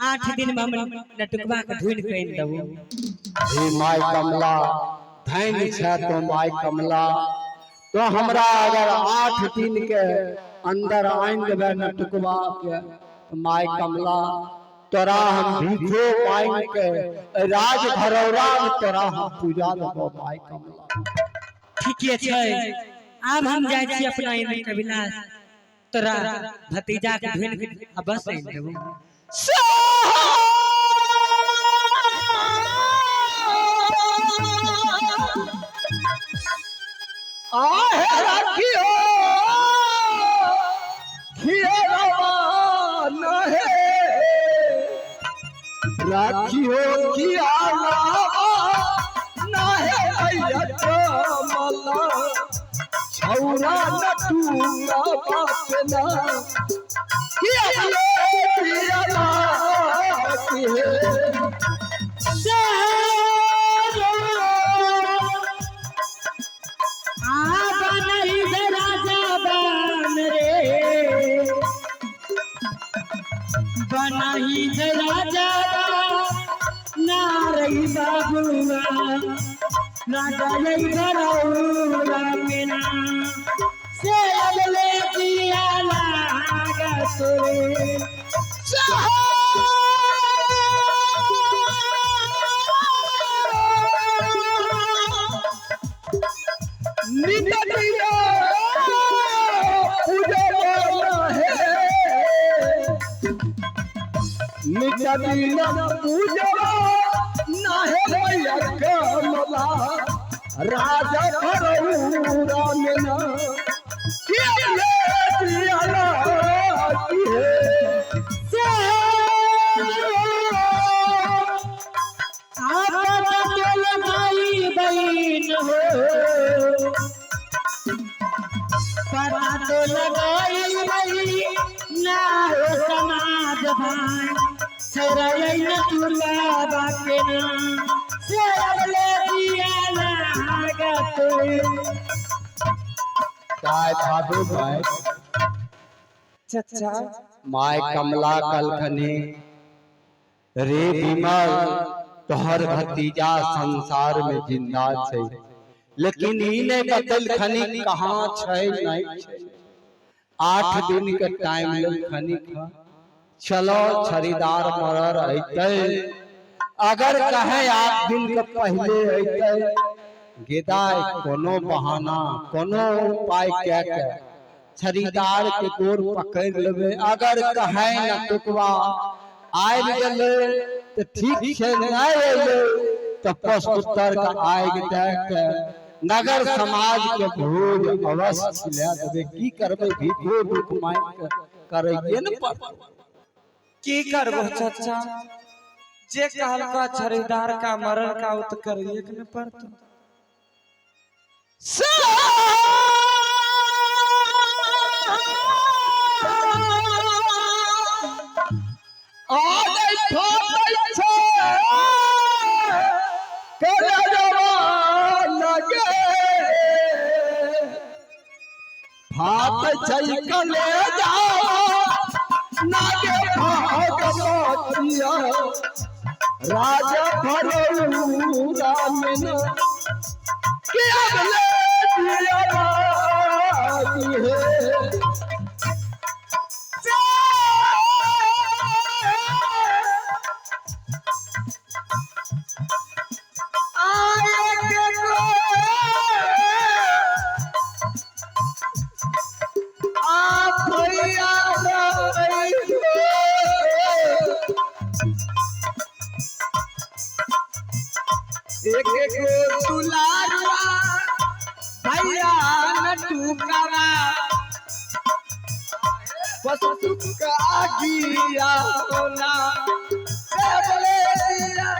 [SPEAKER 3] 8 दिन में हम नटुकवा के ढूंढ के आनि देबो।
[SPEAKER 2] हे my कमला, धन्य छै तो my कमला, तो हमरा अगर 8 दिन के अंदर आनि देबै नटुकवा के, my कमला तोरा हम भीखो मांग के राज भरौरा में तोरा हम पूजा देबो my कमला।
[SPEAKER 3] ठीके छै, आब हम जाइ छी अपना इंद्र कविलास, तोरा भतीजा के ढूंढ के आ बस आनि देबो।
[SPEAKER 2] आहे राखियो खियरवा नहे, राखियो खियाला नहे भैया कमला, छौरा नटुआ बाप ना खियाला हे।
[SPEAKER 3] बनाही राजा नारई बाबुआ, राजा भरौरा मेना से अगले दिया लागत रे।
[SPEAKER 2] पूजवा नाहे भैया कमला, राजा भरौरा मेना
[SPEAKER 3] पता तो लगाई बई ना हो समाज भाई, छरई न तुला बाके ना से अगले दिया लागत।
[SPEAKER 2] काय भादो भाई,
[SPEAKER 1] चचा
[SPEAKER 2] My कमला कलखनी रे विमल तोहर भतीजा संसार में जिंदा छै, लेकिन ई नहीं बतलखनी कहाँ छै नहीं छै। 8 दिन के टाइम लेलखनी, चलो छड़ीदार मरर अइतै, अगर कहे 8 दिन के पहले अइतै, गेदाय कोनो बहाना कोनो उपाय कह के छड़ीदार के गोर पकड़ लेबै। अगर कहे न टुकवा आबि गेलै तऽ ठीक छै, नहीं अयलै तऽ पशुपुत्र के आगि दए के नगर समाज के भोज अवश्य खिला देबै। की करबै, भीखो भूख मांगि के करैये ने पड़तै।
[SPEAKER 1] की करबो चचा, जे कहलका छड़ीदार का मरल का उ तो करिए के न पड़तो।
[SPEAKER 2] राजा भरौरा में के अगले दिया है।
[SPEAKER 5] एक दुलारुआ भैया नटुकवा पशु का गिया होना से बोले दिया।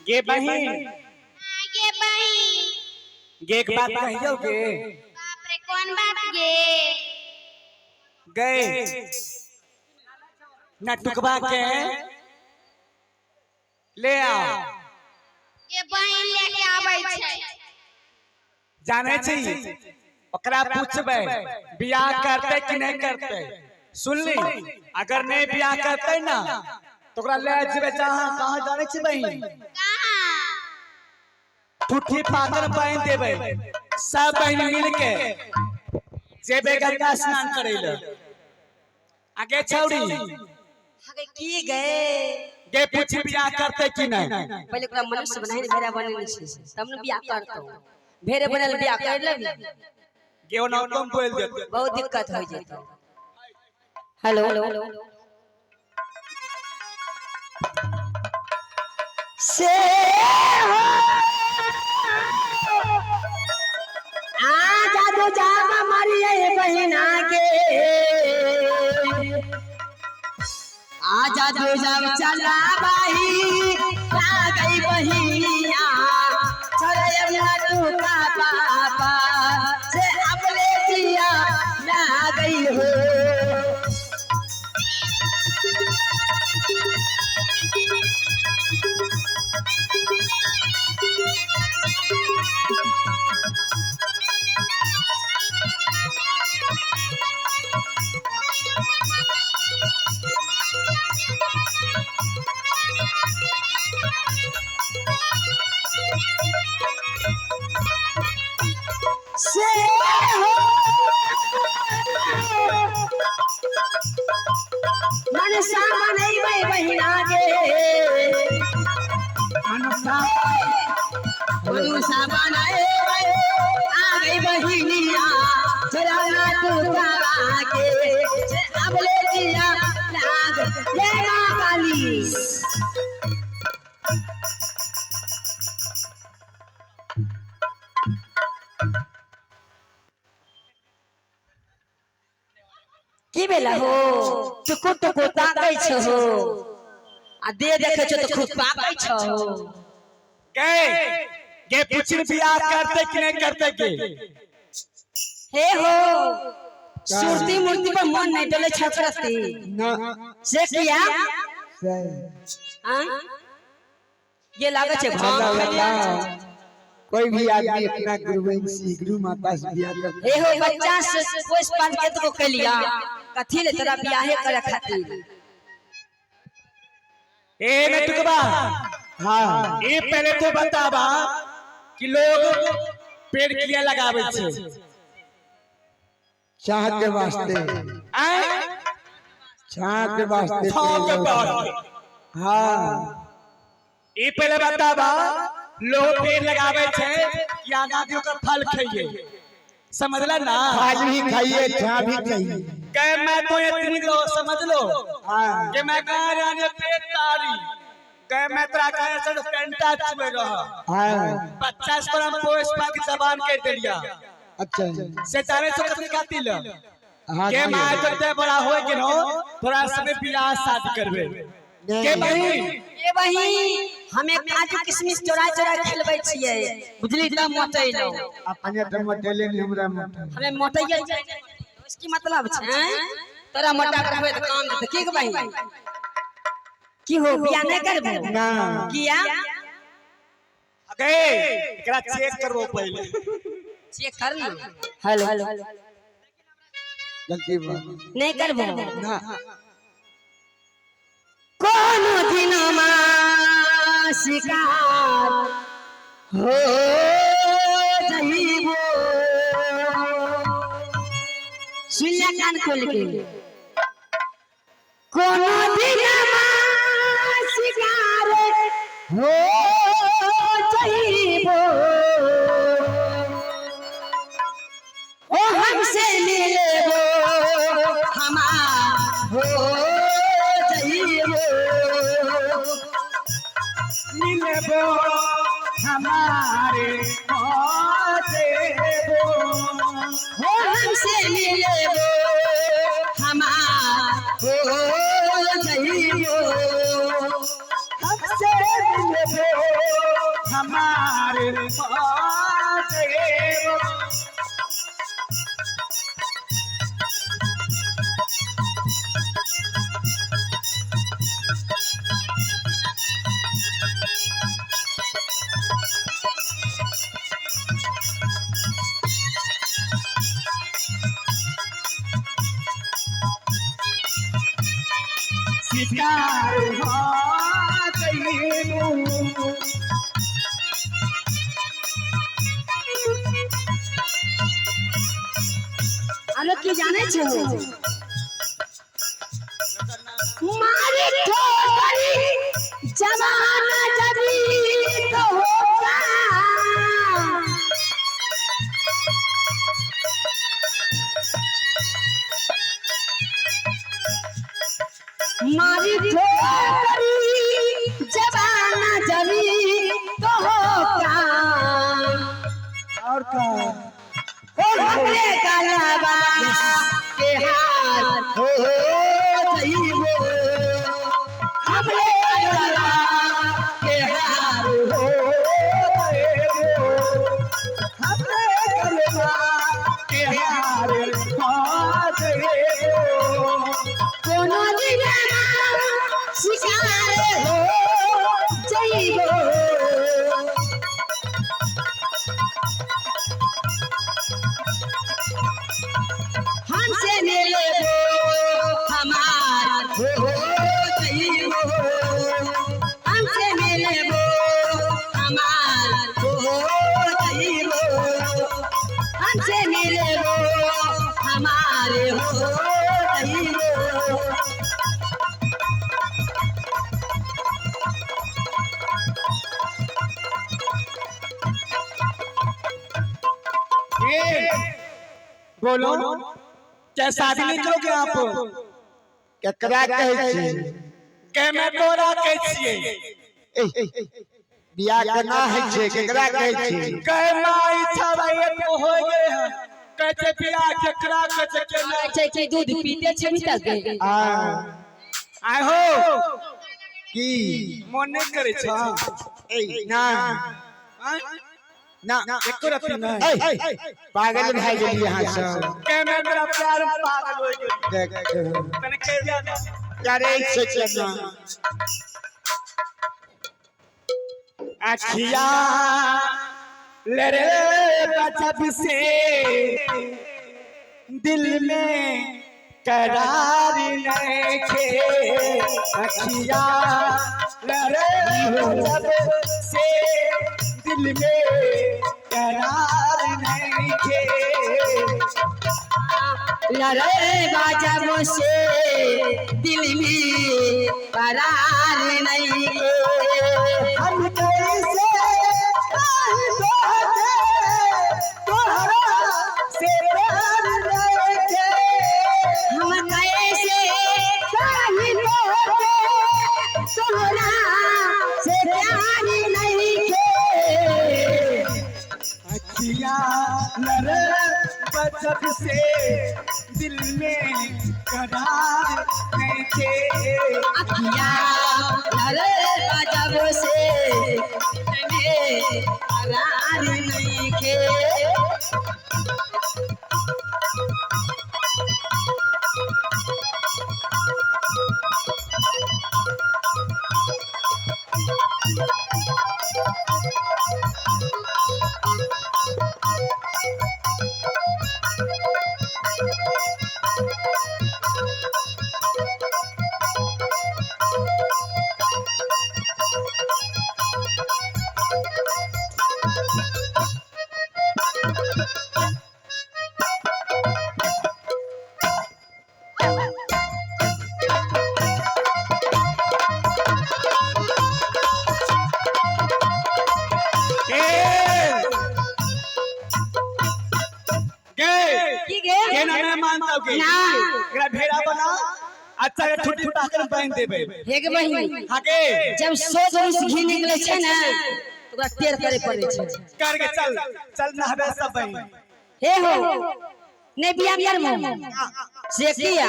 [SPEAKER 1] गे बहिन,
[SPEAKER 8] आगे बहिन।
[SPEAKER 1] गे एक बात कहियो गे।
[SPEAKER 8] बाप रे, कौन बात गे?
[SPEAKER 1] गए नटुकवा के ले आओ।
[SPEAKER 8] गे बहिन लेके आबै छै।
[SPEAKER 1] जाने छी ओकरा पूछबै बियाह करते कि नहीं करते। सुनली, अगर नहीं बियाह करते ना तो ओकरा ले जेबै जहाँ कहाँ जाने छी बहिन,
[SPEAKER 8] कहाँ?
[SPEAKER 1] ठुठी पातर बहिन देबै, सब बहिन मिल के जेबै गंगा स्नान करे ले। आगे छौड़ी
[SPEAKER 4] आगे की गए
[SPEAKER 1] गे पूछी बियाह करते कि नहीं।
[SPEAKER 4] पहले ओकरा मनुष्य बनाही ने, भेड़ा बनेने छै तब ने बियाह करतौ। भेड़े बनल बियाह कर लेबी
[SPEAKER 1] गे ओना कम बोल देते,
[SPEAKER 4] बहुत दिक्कत हो जेतौ। हेलो से आ जादू जामा मारिए बहिना के, आ जादू जाम चला बाही आ गई बहिनिया, चले अब नटुका पापा से अपने जिया ना गई हो। से हो मनसा मनैबै बहिना गे मनसा मनसा बनैबै आ गई बहिनिया चला तू के अब ले जिया लाग जय माँ काली। की भेला हो टुकुर टुकुर ताकै छो हो आ दे देखै छो तऽ खूब पाकै छो हो।
[SPEAKER 1] गे गे पुछिन बियाह करते कि नहीं करते के
[SPEAKER 4] हे हो सुरती मूर्ति पर मन नहीं डले छकरती
[SPEAKER 7] ना
[SPEAKER 4] से किया
[SPEAKER 7] सही
[SPEAKER 4] हाँ ये लागै छै भांग
[SPEAKER 7] बताओ कोई भी आदमी अपना गुरुवंशी गुरु माता से बियाह कर
[SPEAKER 4] हे हो बच्चा से पोस पाल के तो कलिया कथी ले तोरा बियाहे करे खातिर।
[SPEAKER 1] ए नटुकबा
[SPEAKER 7] हाँ
[SPEAKER 1] ए पहले तो बताबा कि लोग पेड़ किया लगावे छे
[SPEAKER 7] चाह के वास्ते
[SPEAKER 1] आय
[SPEAKER 7] चाह के वास्ते
[SPEAKER 1] छाव के
[SPEAKER 7] पेड़
[SPEAKER 1] वास्ते।
[SPEAKER 7] हाँ
[SPEAKER 1] ए पहले बताबा लोग पेड़ लगावे छे कि आगा भी ओकर फल खाइए समझला ना
[SPEAKER 7] फल भी खाइए चाह भी चाहिए
[SPEAKER 1] के मैं तो इतनी लो समझ लो
[SPEAKER 7] हाँ
[SPEAKER 1] के मैं कहा राने पेड़ तारी के मैं तोरा कहे सर पेंटा छुए रह
[SPEAKER 7] हाँ
[SPEAKER 1] 50 ग्राम पोस पा के जबान के देलिया
[SPEAKER 7] अच्छा
[SPEAKER 1] से तारे से कतनी खाती ल
[SPEAKER 7] हाँ
[SPEAKER 1] के माय तो ते बड़ा होय के नो थोड़ा समय बियाह शादी करबे के बहिन
[SPEAKER 4] ए बहिन हमें काजू किशमिश चोरा चोरा खिलबै छियै बुझली तब मोटैलो
[SPEAKER 7] अपने तो मोटेले नहीं हमरा मोटे
[SPEAKER 4] हमें मोटैये इसकी मतलब छै तोरा मोटा करबै तऽ काम देतै की के बहिन की हो बियाह नहीं करबो
[SPEAKER 7] ना
[SPEAKER 4] किया
[SPEAKER 1] अगे एकरा चेक करबो पहले
[SPEAKER 4] चेक कर ना हेलो हेलो
[SPEAKER 7] गलती बात
[SPEAKER 4] नहीं करबो
[SPEAKER 7] ना
[SPEAKER 4] कोनो दिनमा शिकार हो जइबो सुन ले कान खोल के कोनो दिनमा शिकार हो जइबो ओ हमसे मिलबो हमार हो जइबो
[SPEAKER 1] मिलबो हमारे देबो
[SPEAKER 4] हो हमसे मिलबो हमार हो जइबो
[SPEAKER 1] हमसे मिलबो हमारे देबो शिकार हो जइबो
[SPEAKER 4] आलो की जाने छो मारी ठोकरी जमाना जबी तो होगा मारी ठोकरी जमाना जबी तो होगा
[SPEAKER 7] और का
[SPEAKER 4] ओ हमरे कलबा के हाथ हो जइबो हमरे कलबा के हाथ हो जइबो
[SPEAKER 1] हमरे गलबा के हार हो जइबो
[SPEAKER 4] कोनो दिन शिकार हो जइबो हमसे मिलबो हमार हो जइबो हमसे मिलबो हमार हो जइबो हमसे मिले वो हमारे हो जइबो।
[SPEAKER 1] बोलो, क्या शादी नहीं करोगे आप?
[SPEAKER 7] केकरा कहै छी?
[SPEAKER 1] के मैं तोरा कहै छियै।
[SPEAKER 7] बियाह केना होइ छै, केकरा कहै छी?
[SPEAKER 1] के माई छावे तो हो गए हैं, कहै छै बियाह केकरा कहै छै केना?
[SPEAKER 4] छै कि दूध पीते छै अभी तक?
[SPEAKER 7] आ
[SPEAKER 1] आय हो।
[SPEAKER 7] की
[SPEAKER 1] मन नहीं करे छ?
[SPEAKER 7] ए ना ना,
[SPEAKER 1] एको रत्ती नहीं।
[SPEAKER 7] ए, पागल भए गेलियै अहाँ सब।
[SPEAKER 1] के मैं मेरा प्यार में पागल हो गेल।
[SPEAKER 7] देख
[SPEAKER 1] तने कह दिया ना।
[SPEAKER 7] करे छै केना?
[SPEAKER 1] अखिया ले रे बचब से दिल में करार नहीं खे, अखिया ले रे बचब से दिल में करार नहीं खे,
[SPEAKER 4] लड़े बाजा मुझसे दिल में करार नहीं के।
[SPEAKER 1] हम कैसे तोहरा से प्यार नहीं खे,
[SPEAKER 4] हम कैसे कहीं तोहके तोहरा से प्यार नहीं के।
[SPEAKER 1] अखिया लड़े बचब से दिल में करार नहीं खे,
[SPEAKER 4] अखिया लड़े बाजा मुझसे दिल में करार नहीं के।
[SPEAKER 1] गे
[SPEAKER 4] की गे?
[SPEAKER 1] केना नहीं मानता के?
[SPEAKER 4] ना।
[SPEAKER 1] एकरा भेड़ा बना, अच्छा के ठुटी पाकर बांध देबे।
[SPEAKER 4] हे गे बहिन,
[SPEAKER 1] हां के
[SPEAKER 4] जब 100 घी निकले छै ने तो ओकरा टेर करे पड़े छै।
[SPEAKER 1] कर के चल चल नहबे सब बहिन।
[SPEAKER 4] हे हो ने बियाह करमो से किया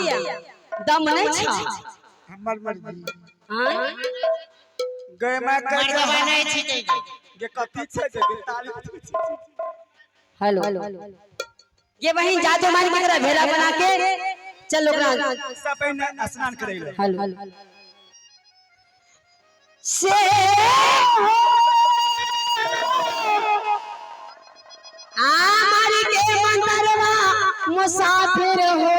[SPEAKER 4] दम नहीं छ?
[SPEAKER 7] हमर मर्जी।
[SPEAKER 4] हां
[SPEAKER 1] गे मैं कह
[SPEAKER 3] मर्दबा नहीं छिकै।
[SPEAKER 1] गे कथी छै जे गे तारीफ छै?
[SPEAKER 4] हेलो ये बहिन, जादू मार के एकरा भेड़ा बना के चल ओकरा
[SPEAKER 1] सब बहिन स्नान करे ले।
[SPEAKER 4] हेलो से आमार के मंदरवा मुसाफिर हो,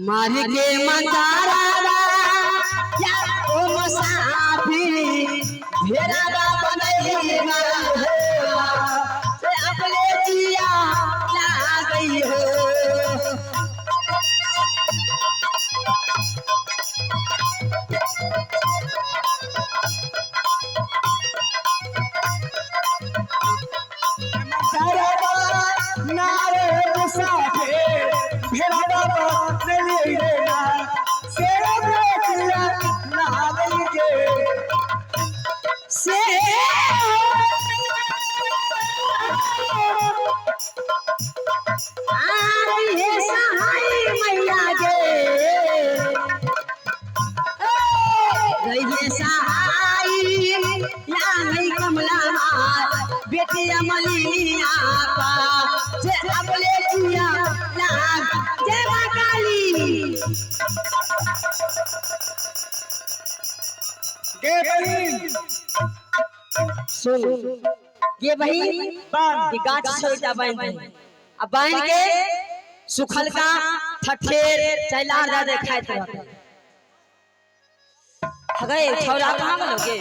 [SPEAKER 4] मार के मंदारा या ओ मुसाफिर भेड़ा बनैना हो से अपने जिया ला गई हो।
[SPEAKER 1] नारे मुसाफिर भेड़ा बनैना से बेटिया ना के
[SPEAKER 4] से आई हे सहाय मैया गे, रहिए सहाय या नहीं कमला मार बेटिया मलिनिया पा जे अबले जिया लाग। जय मां काली।
[SPEAKER 1] गे बहिन
[SPEAKER 4] सुन ये बहिन,
[SPEAKER 1] बांध
[SPEAKER 4] ई गाछ छोड़ता बांध दे आ बांध के सुखल का ठठेर चैला दे दे खाइत रहत। हगै छौड़ा कहाँ गेलो गे?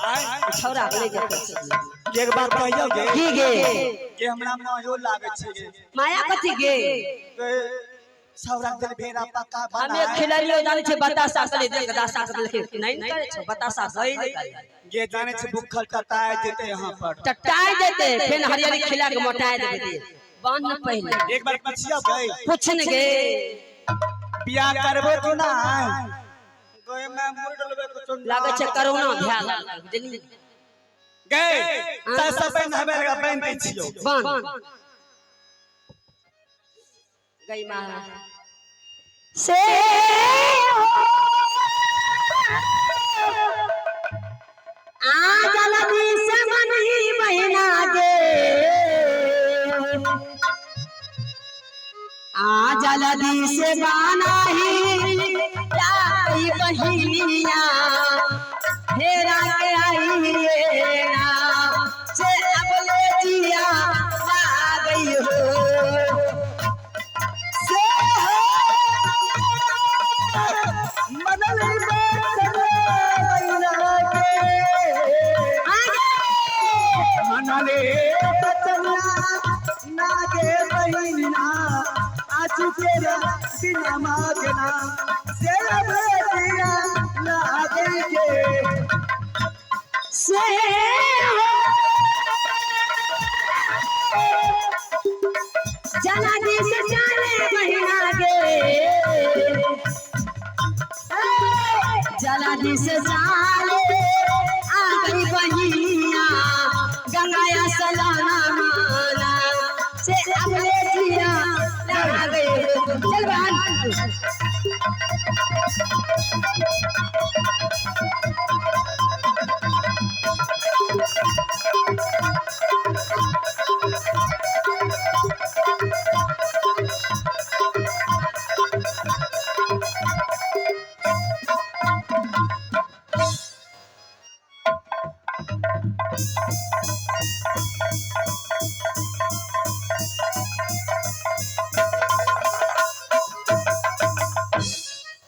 [SPEAKER 4] छौड़ा के नहि देखै छी।
[SPEAKER 5] एक बात कहियो गे?
[SPEAKER 4] की गे?
[SPEAKER 5] के हमरा मायो लागै छै गे।
[SPEAKER 4] माया कथी गे?
[SPEAKER 5] छौड़ा के भेड़ा पक्का बना।
[SPEAKER 4] हमे खिलाड़ियो जानै छै बतासा के देख दासा के देख नहीं ने करे छौ बतासा गई ने करे।
[SPEAKER 5] गे जाने छै भूखल टटाय जेते यहाँ पर।
[SPEAKER 4] टटाय जेते फेन हरियरी खिला के मोटाय देबे दे बांध न पहिले।
[SPEAKER 5] एक बार पूछियो गे?
[SPEAKER 4] पूछ न गे।
[SPEAKER 5] बियाह करबो कि ना? गए मैं मुड़ डलबे कुछ
[SPEAKER 4] लागै छै कोरोना भए गेल बुझली।
[SPEAKER 5] गे त सब बहन हमे लगा बहन दै छियो।
[SPEAKER 4] बांध गई मां से आ जलदी से मनही महीना गे आ जलदी से बानाही आई बहिनिया हेरा के आई रे ना से अब ले जिया आ गई हो से हो
[SPEAKER 5] मदन मनले बचना नागे बहिना आज तेरा बिना मांगना से बेटिया लागे के
[SPEAKER 4] से जलदी से चले महीना गे जलदी से चले आ गई बहिनिया गंगाया सलाना माना से अब ले जिया आ गई चल बहन।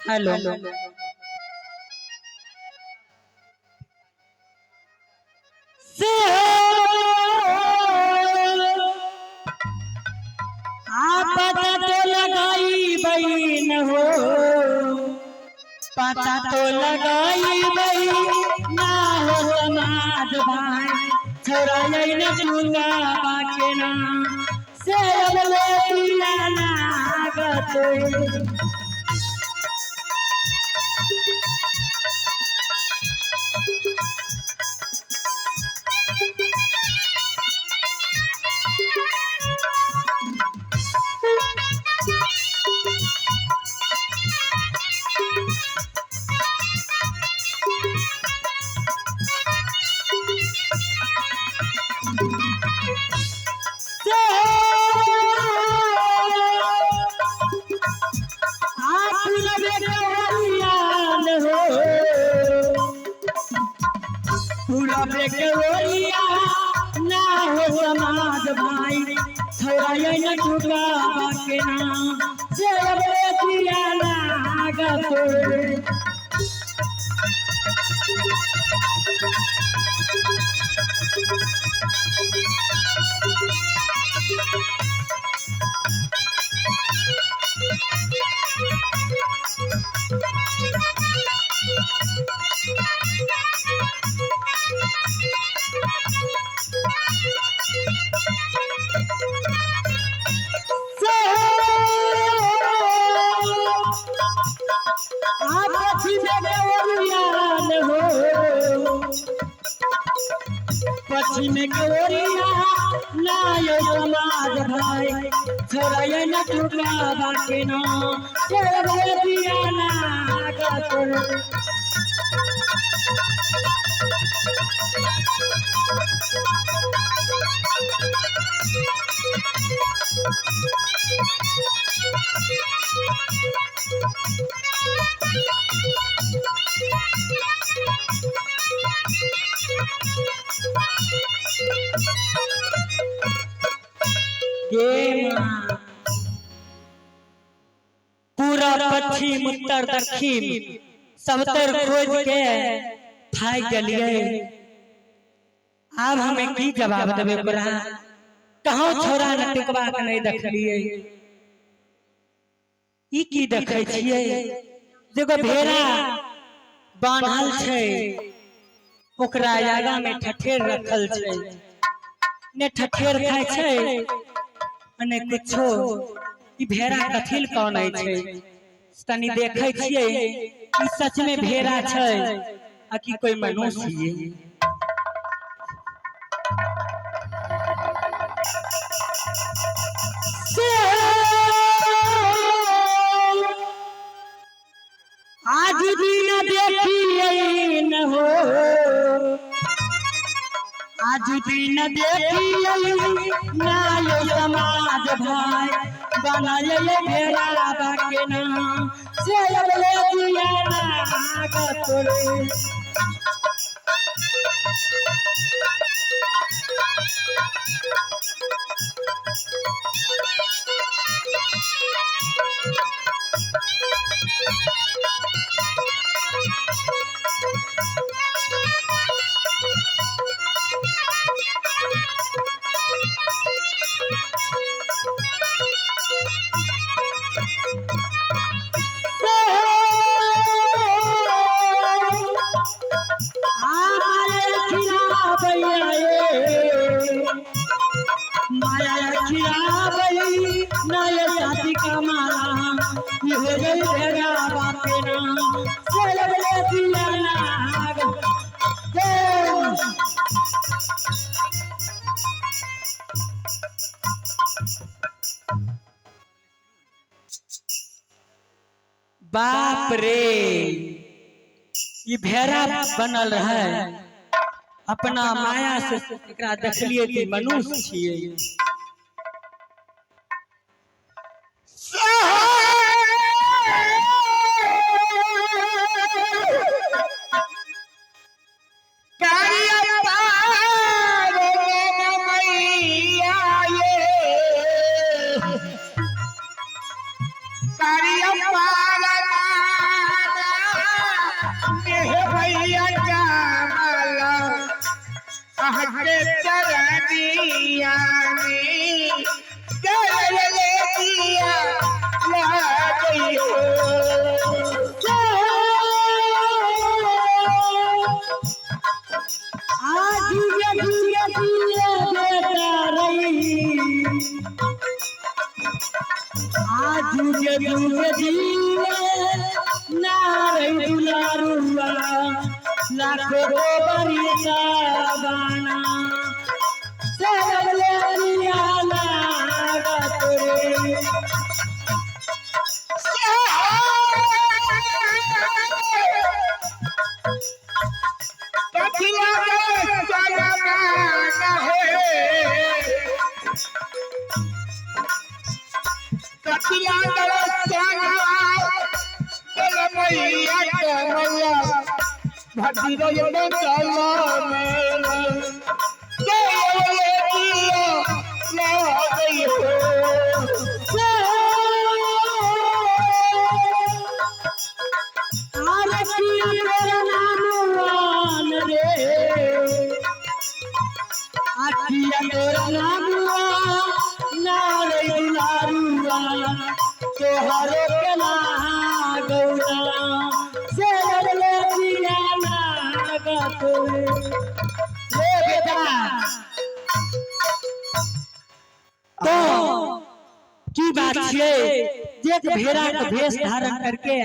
[SPEAKER 4] हेलो से पता तो लगाई बहन हो पता तो लगाई बहन ना हो समाज भाई छोरा न चूंगा बाके ना से अब ले दिया लागत। ना हो समाज भाई छोरा न टूटा बाके ना से अब दिया लागत। पश्चिम कवरिया ना यो समाज भाई छोरा न टूटा बाके ना से दिया लागत। पूरा पश्चिम उत्तर दक्षिण सबतर खोज के थाक गेलिए। आब हमें की जवाब देबै ओकरा? कहाँ छोरा न टिकबा के नहीं देखलिए। ई की देखै छियै? जेगो भेड़ा बान्हल छै, ओकरा आगा में ठठेर रखल छै, ने ठठेर खाय छै ने कुछो। ई भेड़ा कथी लए कानै छै? तनी देखै छियै ई सच में भेड़ा छै आ कि कोई मनुष्य ये? से आज दिन देखिए न हो, आज दिन देखिए ना यो समाज भाई बनाए भेड़ा बाके ना से अबले दिया ना तोरे। बाप रे, ई भेड़ा बनल रहे अपना माया से एकरा देखलिए कि मनुष्य छियै। तो की बात छियै जे भेड़ा के भेष धारण करके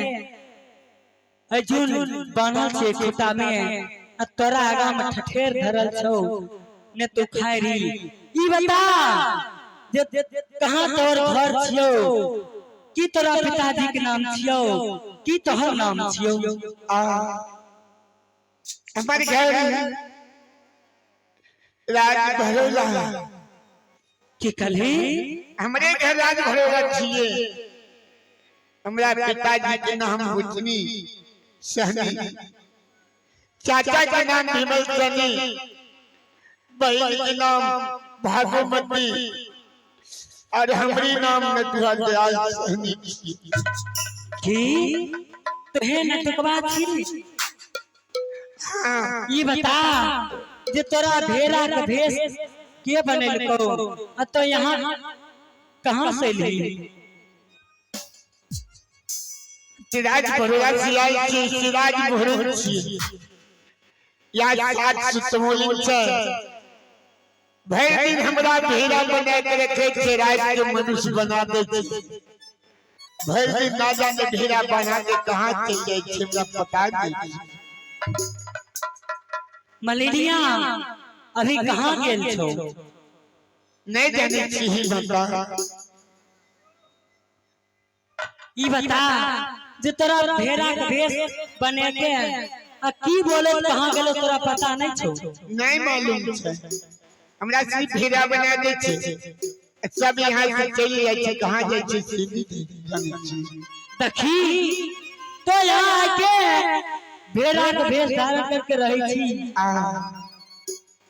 [SPEAKER 4] अर्जुन बनल छै खूटा में आ तोरा आगा में ठठेर धरल छौ ने तू खाय रही। ई बता जे कहाँ तोर घर छियौ, की तोरा पिताजी के नाम छियौ, की तोहर नाम छियौ?
[SPEAKER 7] हमारे घर राज भरोला।
[SPEAKER 4] की कहली?
[SPEAKER 7] हमारे घर राज भरोला छिए। हमारा पिताजी के नाम बुचनी सहनी, चाचा के नाम विमल सहनी, बहन के नाम भागवती और हमारी नाम नटुआ दयाल सहनी।
[SPEAKER 4] की तुहे नटुकवा छी? ये बता
[SPEAKER 3] जे तोरा भेड़ा के भेष के बनेलको आ तो यहाँ कहाँ से एलही?
[SPEAKER 10] सिराज भरुआ सियाल छी, सिराज भरुआ छी। या सात सुतमोलिन छै। भरि दिन हमरा भेड़ा बना के रखे छै, रात के मनुष्य बना दै छै। भरि दिन ना जाने भेड़ा बना के कहाँ चलि जाइ छै, हमरा पता नहि छै।
[SPEAKER 3] मलेरिया अभी कहाँ गेल छौ?
[SPEAKER 10] नहि जानै छी ही बता।
[SPEAKER 3] ई बता जे तोरा भेड़ा के भेष बने के आ की बोले कहाँ गेलो तोरा पता नहीं छौ?
[SPEAKER 10] नहीं मालूम छै, हमरा सिर्फ भेड़ा बना दै छै, सब यहाँ से चलि जाइ छै, कहाँ जाइ छै से नहि जानै छी।
[SPEAKER 3] देखी तो यहाँ आके भेड़ा के भेष धारण करके रहे छी।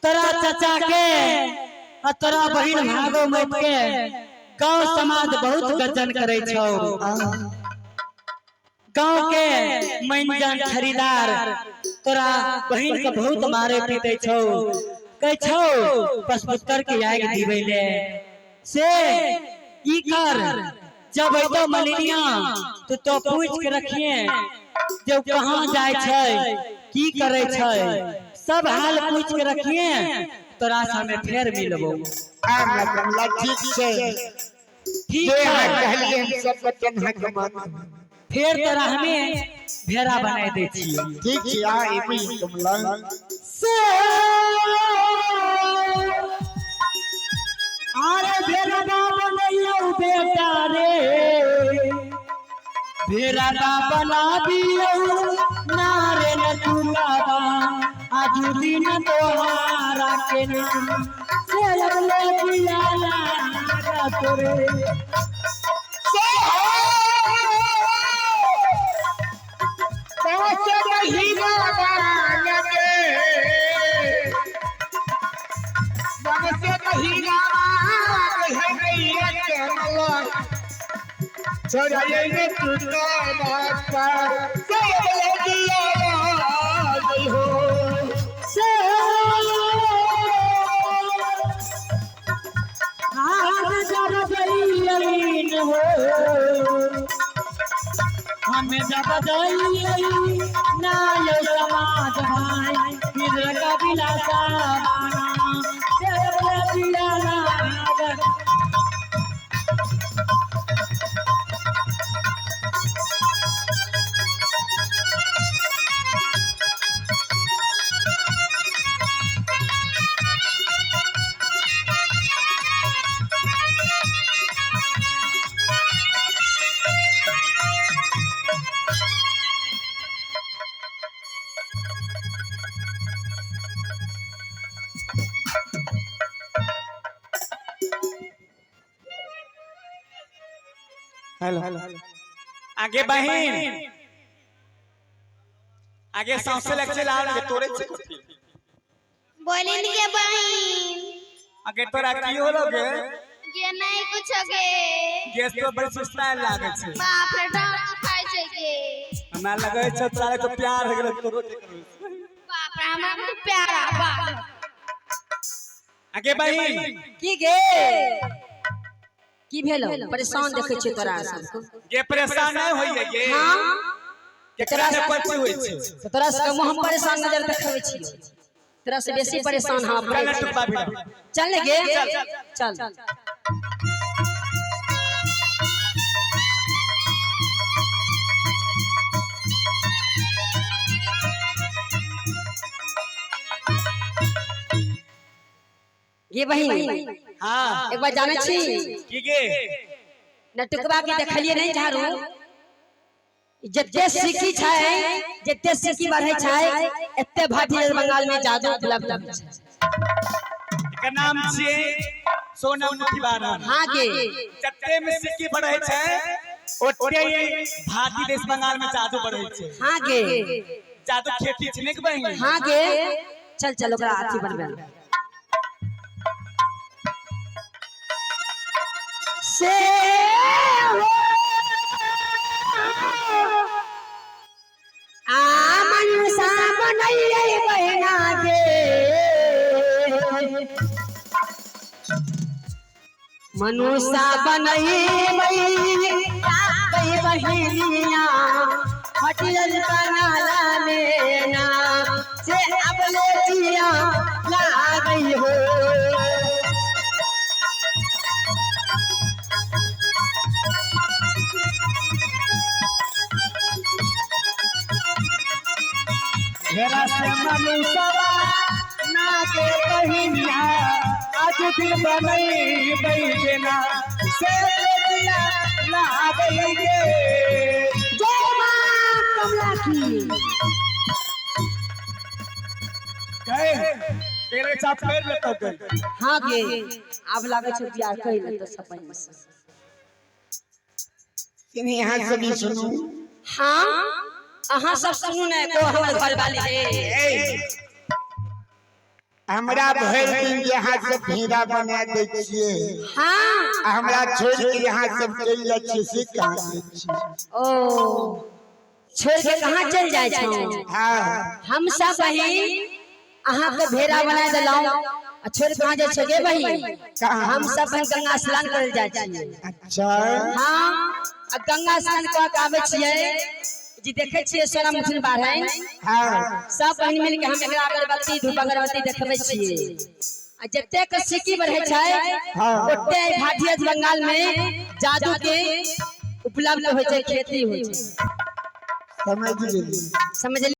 [SPEAKER 3] तोरा चाचा के आ तोरा बहिन भागो मत के गांव समाज बहुत गजन करे छौ। गांव के मैनजन खरीदार तोरा बहिन के बहुत मारे पीटे छौ, कह छौ पशुपुत्र के आग दिबै ले से ई कर। जब अतो मलिनिया तो पूछ के रखिए जे कहाँ जाय छै की करे छै, सब हाल पूछ के रखिए, तोरा से हमें फेर मिलबो।
[SPEAKER 10] ठीक छै,
[SPEAKER 3] ठीक
[SPEAKER 10] जे
[SPEAKER 3] छै।
[SPEAKER 10] अहाँ कहलियै हम सब वचन अहाँके मानब।
[SPEAKER 3] फेर तोरा हमें भेड़ा बनाय दै छियै।
[SPEAKER 10] ठीक छै, आ एबै कमला।
[SPEAKER 3] से अरे भेड़ा बनैयौ बेटा रे, भेड़ा बनाबियौ ना रे न चुकाबा, आजू दिन तोहारा के नाम से अगले दिया लागा तोरे। से आज जब गईन हो हमें जब गई ना यो समाज भाई इधर का बिलासा बाना से दिया लागा।
[SPEAKER 1] हेलो आगे बहिन, आगे सौंसे लग चल आओ गे तोरे छै कथी?
[SPEAKER 8] बोलिन के बहिन।
[SPEAKER 1] आगे तोरा की होलो गे?
[SPEAKER 8] गे नहीं कुछ गे।
[SPEAKER 1] गैस तो बड़ी सुस्तायल लागे छै।
[SPEAKER 8] बाप रे डांट दुखाय छै गे।
[SPEAKER 1] हमरा लगे छै तोरा के प्यार हो गेलो तोरो के करू।
[SPEAKER 8] बाप रे हमरा के प्यारा बाप।
[SPEAKER 1] आगे बहिन
[SPEAKER 11] की गे की भेलो? परेशान देखे छियै तोरा सबके।
[SPEAKER 1] गे परेशान नहीं होइए गे।
[SPEAKER 11] हाँ
[SPEAKER 1] केकरा से पची होई छै?
[SPEAKER 11] तोरा सबके मुँह हम परेशान नजर देखबै छियै, तोरा से बेसी परेशान हम
[SPEAKER 1] चल ना टुकबा भिड़ा।
[SPEAKER 11] चल ने गे चल। गे बहिन
[SPEAKER 1] हाँ
[SPEAKER 11] एक बार जाने छी
[SPEAKER 1] की गे?
[SPEAKER 11] नटुकबा के देखलिए नहीं झाड़ू, जते सिक्की छै जते सिक्की बढ़े छै एते भाटी बंगाल में जादू उपलब्ध होइ छै।
[SPEAKER 1] एकर नाम छियै सोना मुट्ठी बारन।
[SPEAKER 11] हाँ गे
[SPEAKER 1] जते में सिक्की बढ़े छै ओते भारतीय देश बंगाल में जादू बढ़े छै।
[SPEAKER 11] हाँ गे
[SPEAKER 1] जादू खेती छै ने बहिन?
[SPEAKER 11] हाँ गे चल चल ओकरा अथी बनबे से आ मनसा बनैयै बहिना गे, मनुषा बनैबै बहिनिया हटियल बंगाला में ना से अब ले जिया लागै हो।
[SPEAKER 2] घेरा से मनुष्यवा ना के बहिनिया आज दिन बनैबै गेना से जिया लागै गे।
[SPEAKER 11] जय मां कमला की।
[SPEAKER 2] गए तेरे साथ कर लेता गए।
[SPEAKER 11] हाँ गे आब लागै छै बियाह कहि लेतौ सब बहिन से।
[SPEAKER 10] यहाँ सभी सुनू।
[SPEAKER 11] हाँ अहाँ सब सुनू ने को हमर घर वाली रे।
[SPEAKER 10] हमरा भरि दिन यहाँ सब भेड़ा बना दै छियै।
[SPEAKER 11] हाँ
[SPEAKER 10] आ हमरा छोड़ के यहाँ सब चलि जाइ छियै से कहाँ जाइ छियै?
[SPEAKER 11] ओ छोड़ के कहाँ चलि जाइ छौ?
[SPEAKER 10] हाँ
[SPEAKER 11] हम सब बहिन अहाँ के भेड़ा बना देलहुँ आ छोड़ के कहाँ जाइ छौ गे बहिन? हम सब बहिन गंगा स्नान करे जाइ छियै।
[SPEAKER 10] अच्छा।
[SPEAKER 11] हाँ आ गंगा स्नान कऽ के आबै छियै जी देखे छियै सोना मुठिन बाढ़नि।
[SPEAKER 10] हाँ
[SPEAKER 11] सब बहिन मिल के हम एकरा अगरबत्ती धूप अगरबत्ती देखबै छियै आ जतेक सिक्की बढ़ै छै ओते भाटिया बंगाल में जादू के उपलब्ध होइ छै, खेती होइ छै।
[SPEAKER 10] समझ गेलियै।
[SPEAKER 11] समझ।